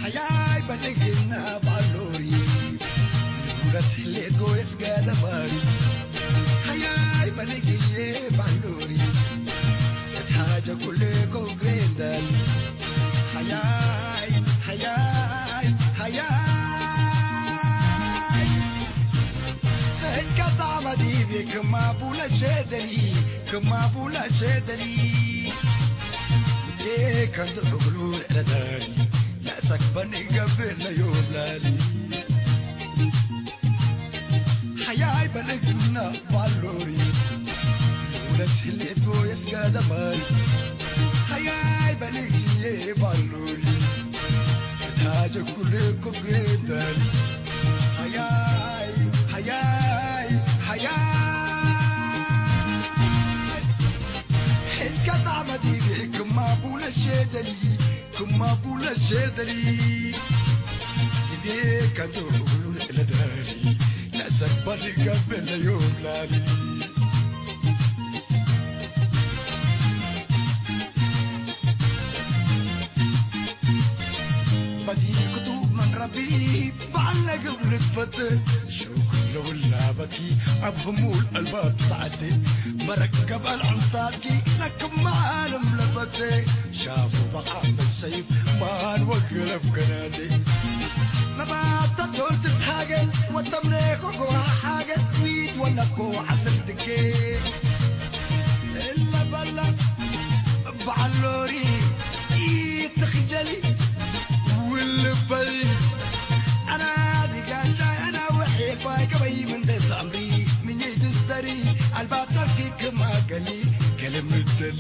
ሀያይ በልግና ባሎሪ፣ ንቡረት ሌጎ የስገደባሪ። ሀያይ በልግዬ ባሎሪ፣ እት ሀጀ ኩሌ ኮግሬንዳል። ሀያይ፣ ሀያይ፣ ሀያይ። እከ ጣዕመ ዲቤ ክማ ቡለ ሸደሊ፣ ክማ ቡለ ሸደሊ። ዴ ከንቱ እግሉ ለዳሊ፣ ለሰክበኒ ገብእ ለዮብላሊ። ሐያይ በልግና ባሎሪ፣ ለውለት ህሌት ጎየስ ገደማይ። ሐያይ በልግዬ ባሎሪ፣ እታጀ ኩል ኩብሬተን። ሐያይ፣ ሐያይ፣ ሐያይ። ሕድ ከጣመ ዲቤ ክማ ቡለ ሸደሊ፣ ክማ ቡለ ሸደሊ። ዲቤ ከንቱ እግሉ ለዳሊ፣ ለሰክበኒ ገብእ ለዮብላሊ። በዲር ክቱብ ምን ረቢ በዐል ለግብ ልትፈት፣ ሹክር ለውላበኪ እብ ህሙል አልባብ ትትዐቴ፣ መረቅ ገብአል ዕንታትኪ ለክማልም ለፈቴ፣ ሻፉ በዓመል ሰይፍ ማን ወግረብ ገናቴ። ለባተ ዶል ትትሃገ ወተምኔኮ ጎሃ ሓገ፣ ዊት ወለኮ ዐስር ትጌ። እለ በለ በዐሎሪ ኢትክጀሊ ውልበይ። አና ዲጋቻይ አና ወሒፋይ ገበይ ምን ደስ አምሪ ምኝ ትስተሪ አልባተርኪ ክማ ገሊ ከልምደሊ።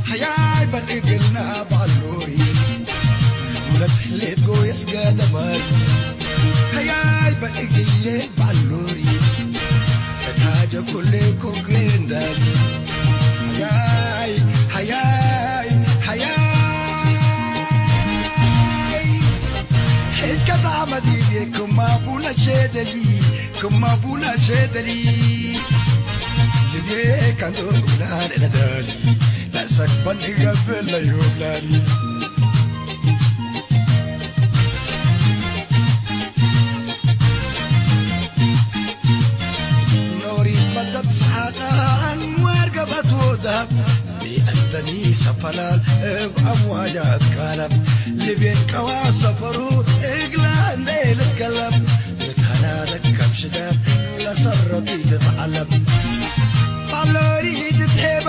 ሐያይ በል እግልና ባሎሪ፣ ሁለት ሌት ጎየስ ገደማይ። ሐያይ በል እግዬ ባሎሪ፣ እታጀ ኩሌ ኮግሬንዳል። ሐያይ፣ ሐያይ፣ ሐያይ። ሕድ ከጣመ ዲቤ ክማ ቡለ ሸደሊ፣ ክማ ቡለ ሸደሊ። ልቤ ከንቱ ቡላል ለዳሊ፣ ለሰክበን ገብእ ለዮብላሊ። ኖሪት መደት ሰዓታን ወርገበት ወዳብ፣ ቢአንተኒ ሰፈላል እብ አምዋጃት ጋለብ፣ ልቤን ቀዋ ሰፈሩ እግላ እንዴ ልትከለብ፣ ልትሀናደግ ከም ሽዳድ ለሰረቱ ትትዓለብ። ባሎሪ ትትሄበ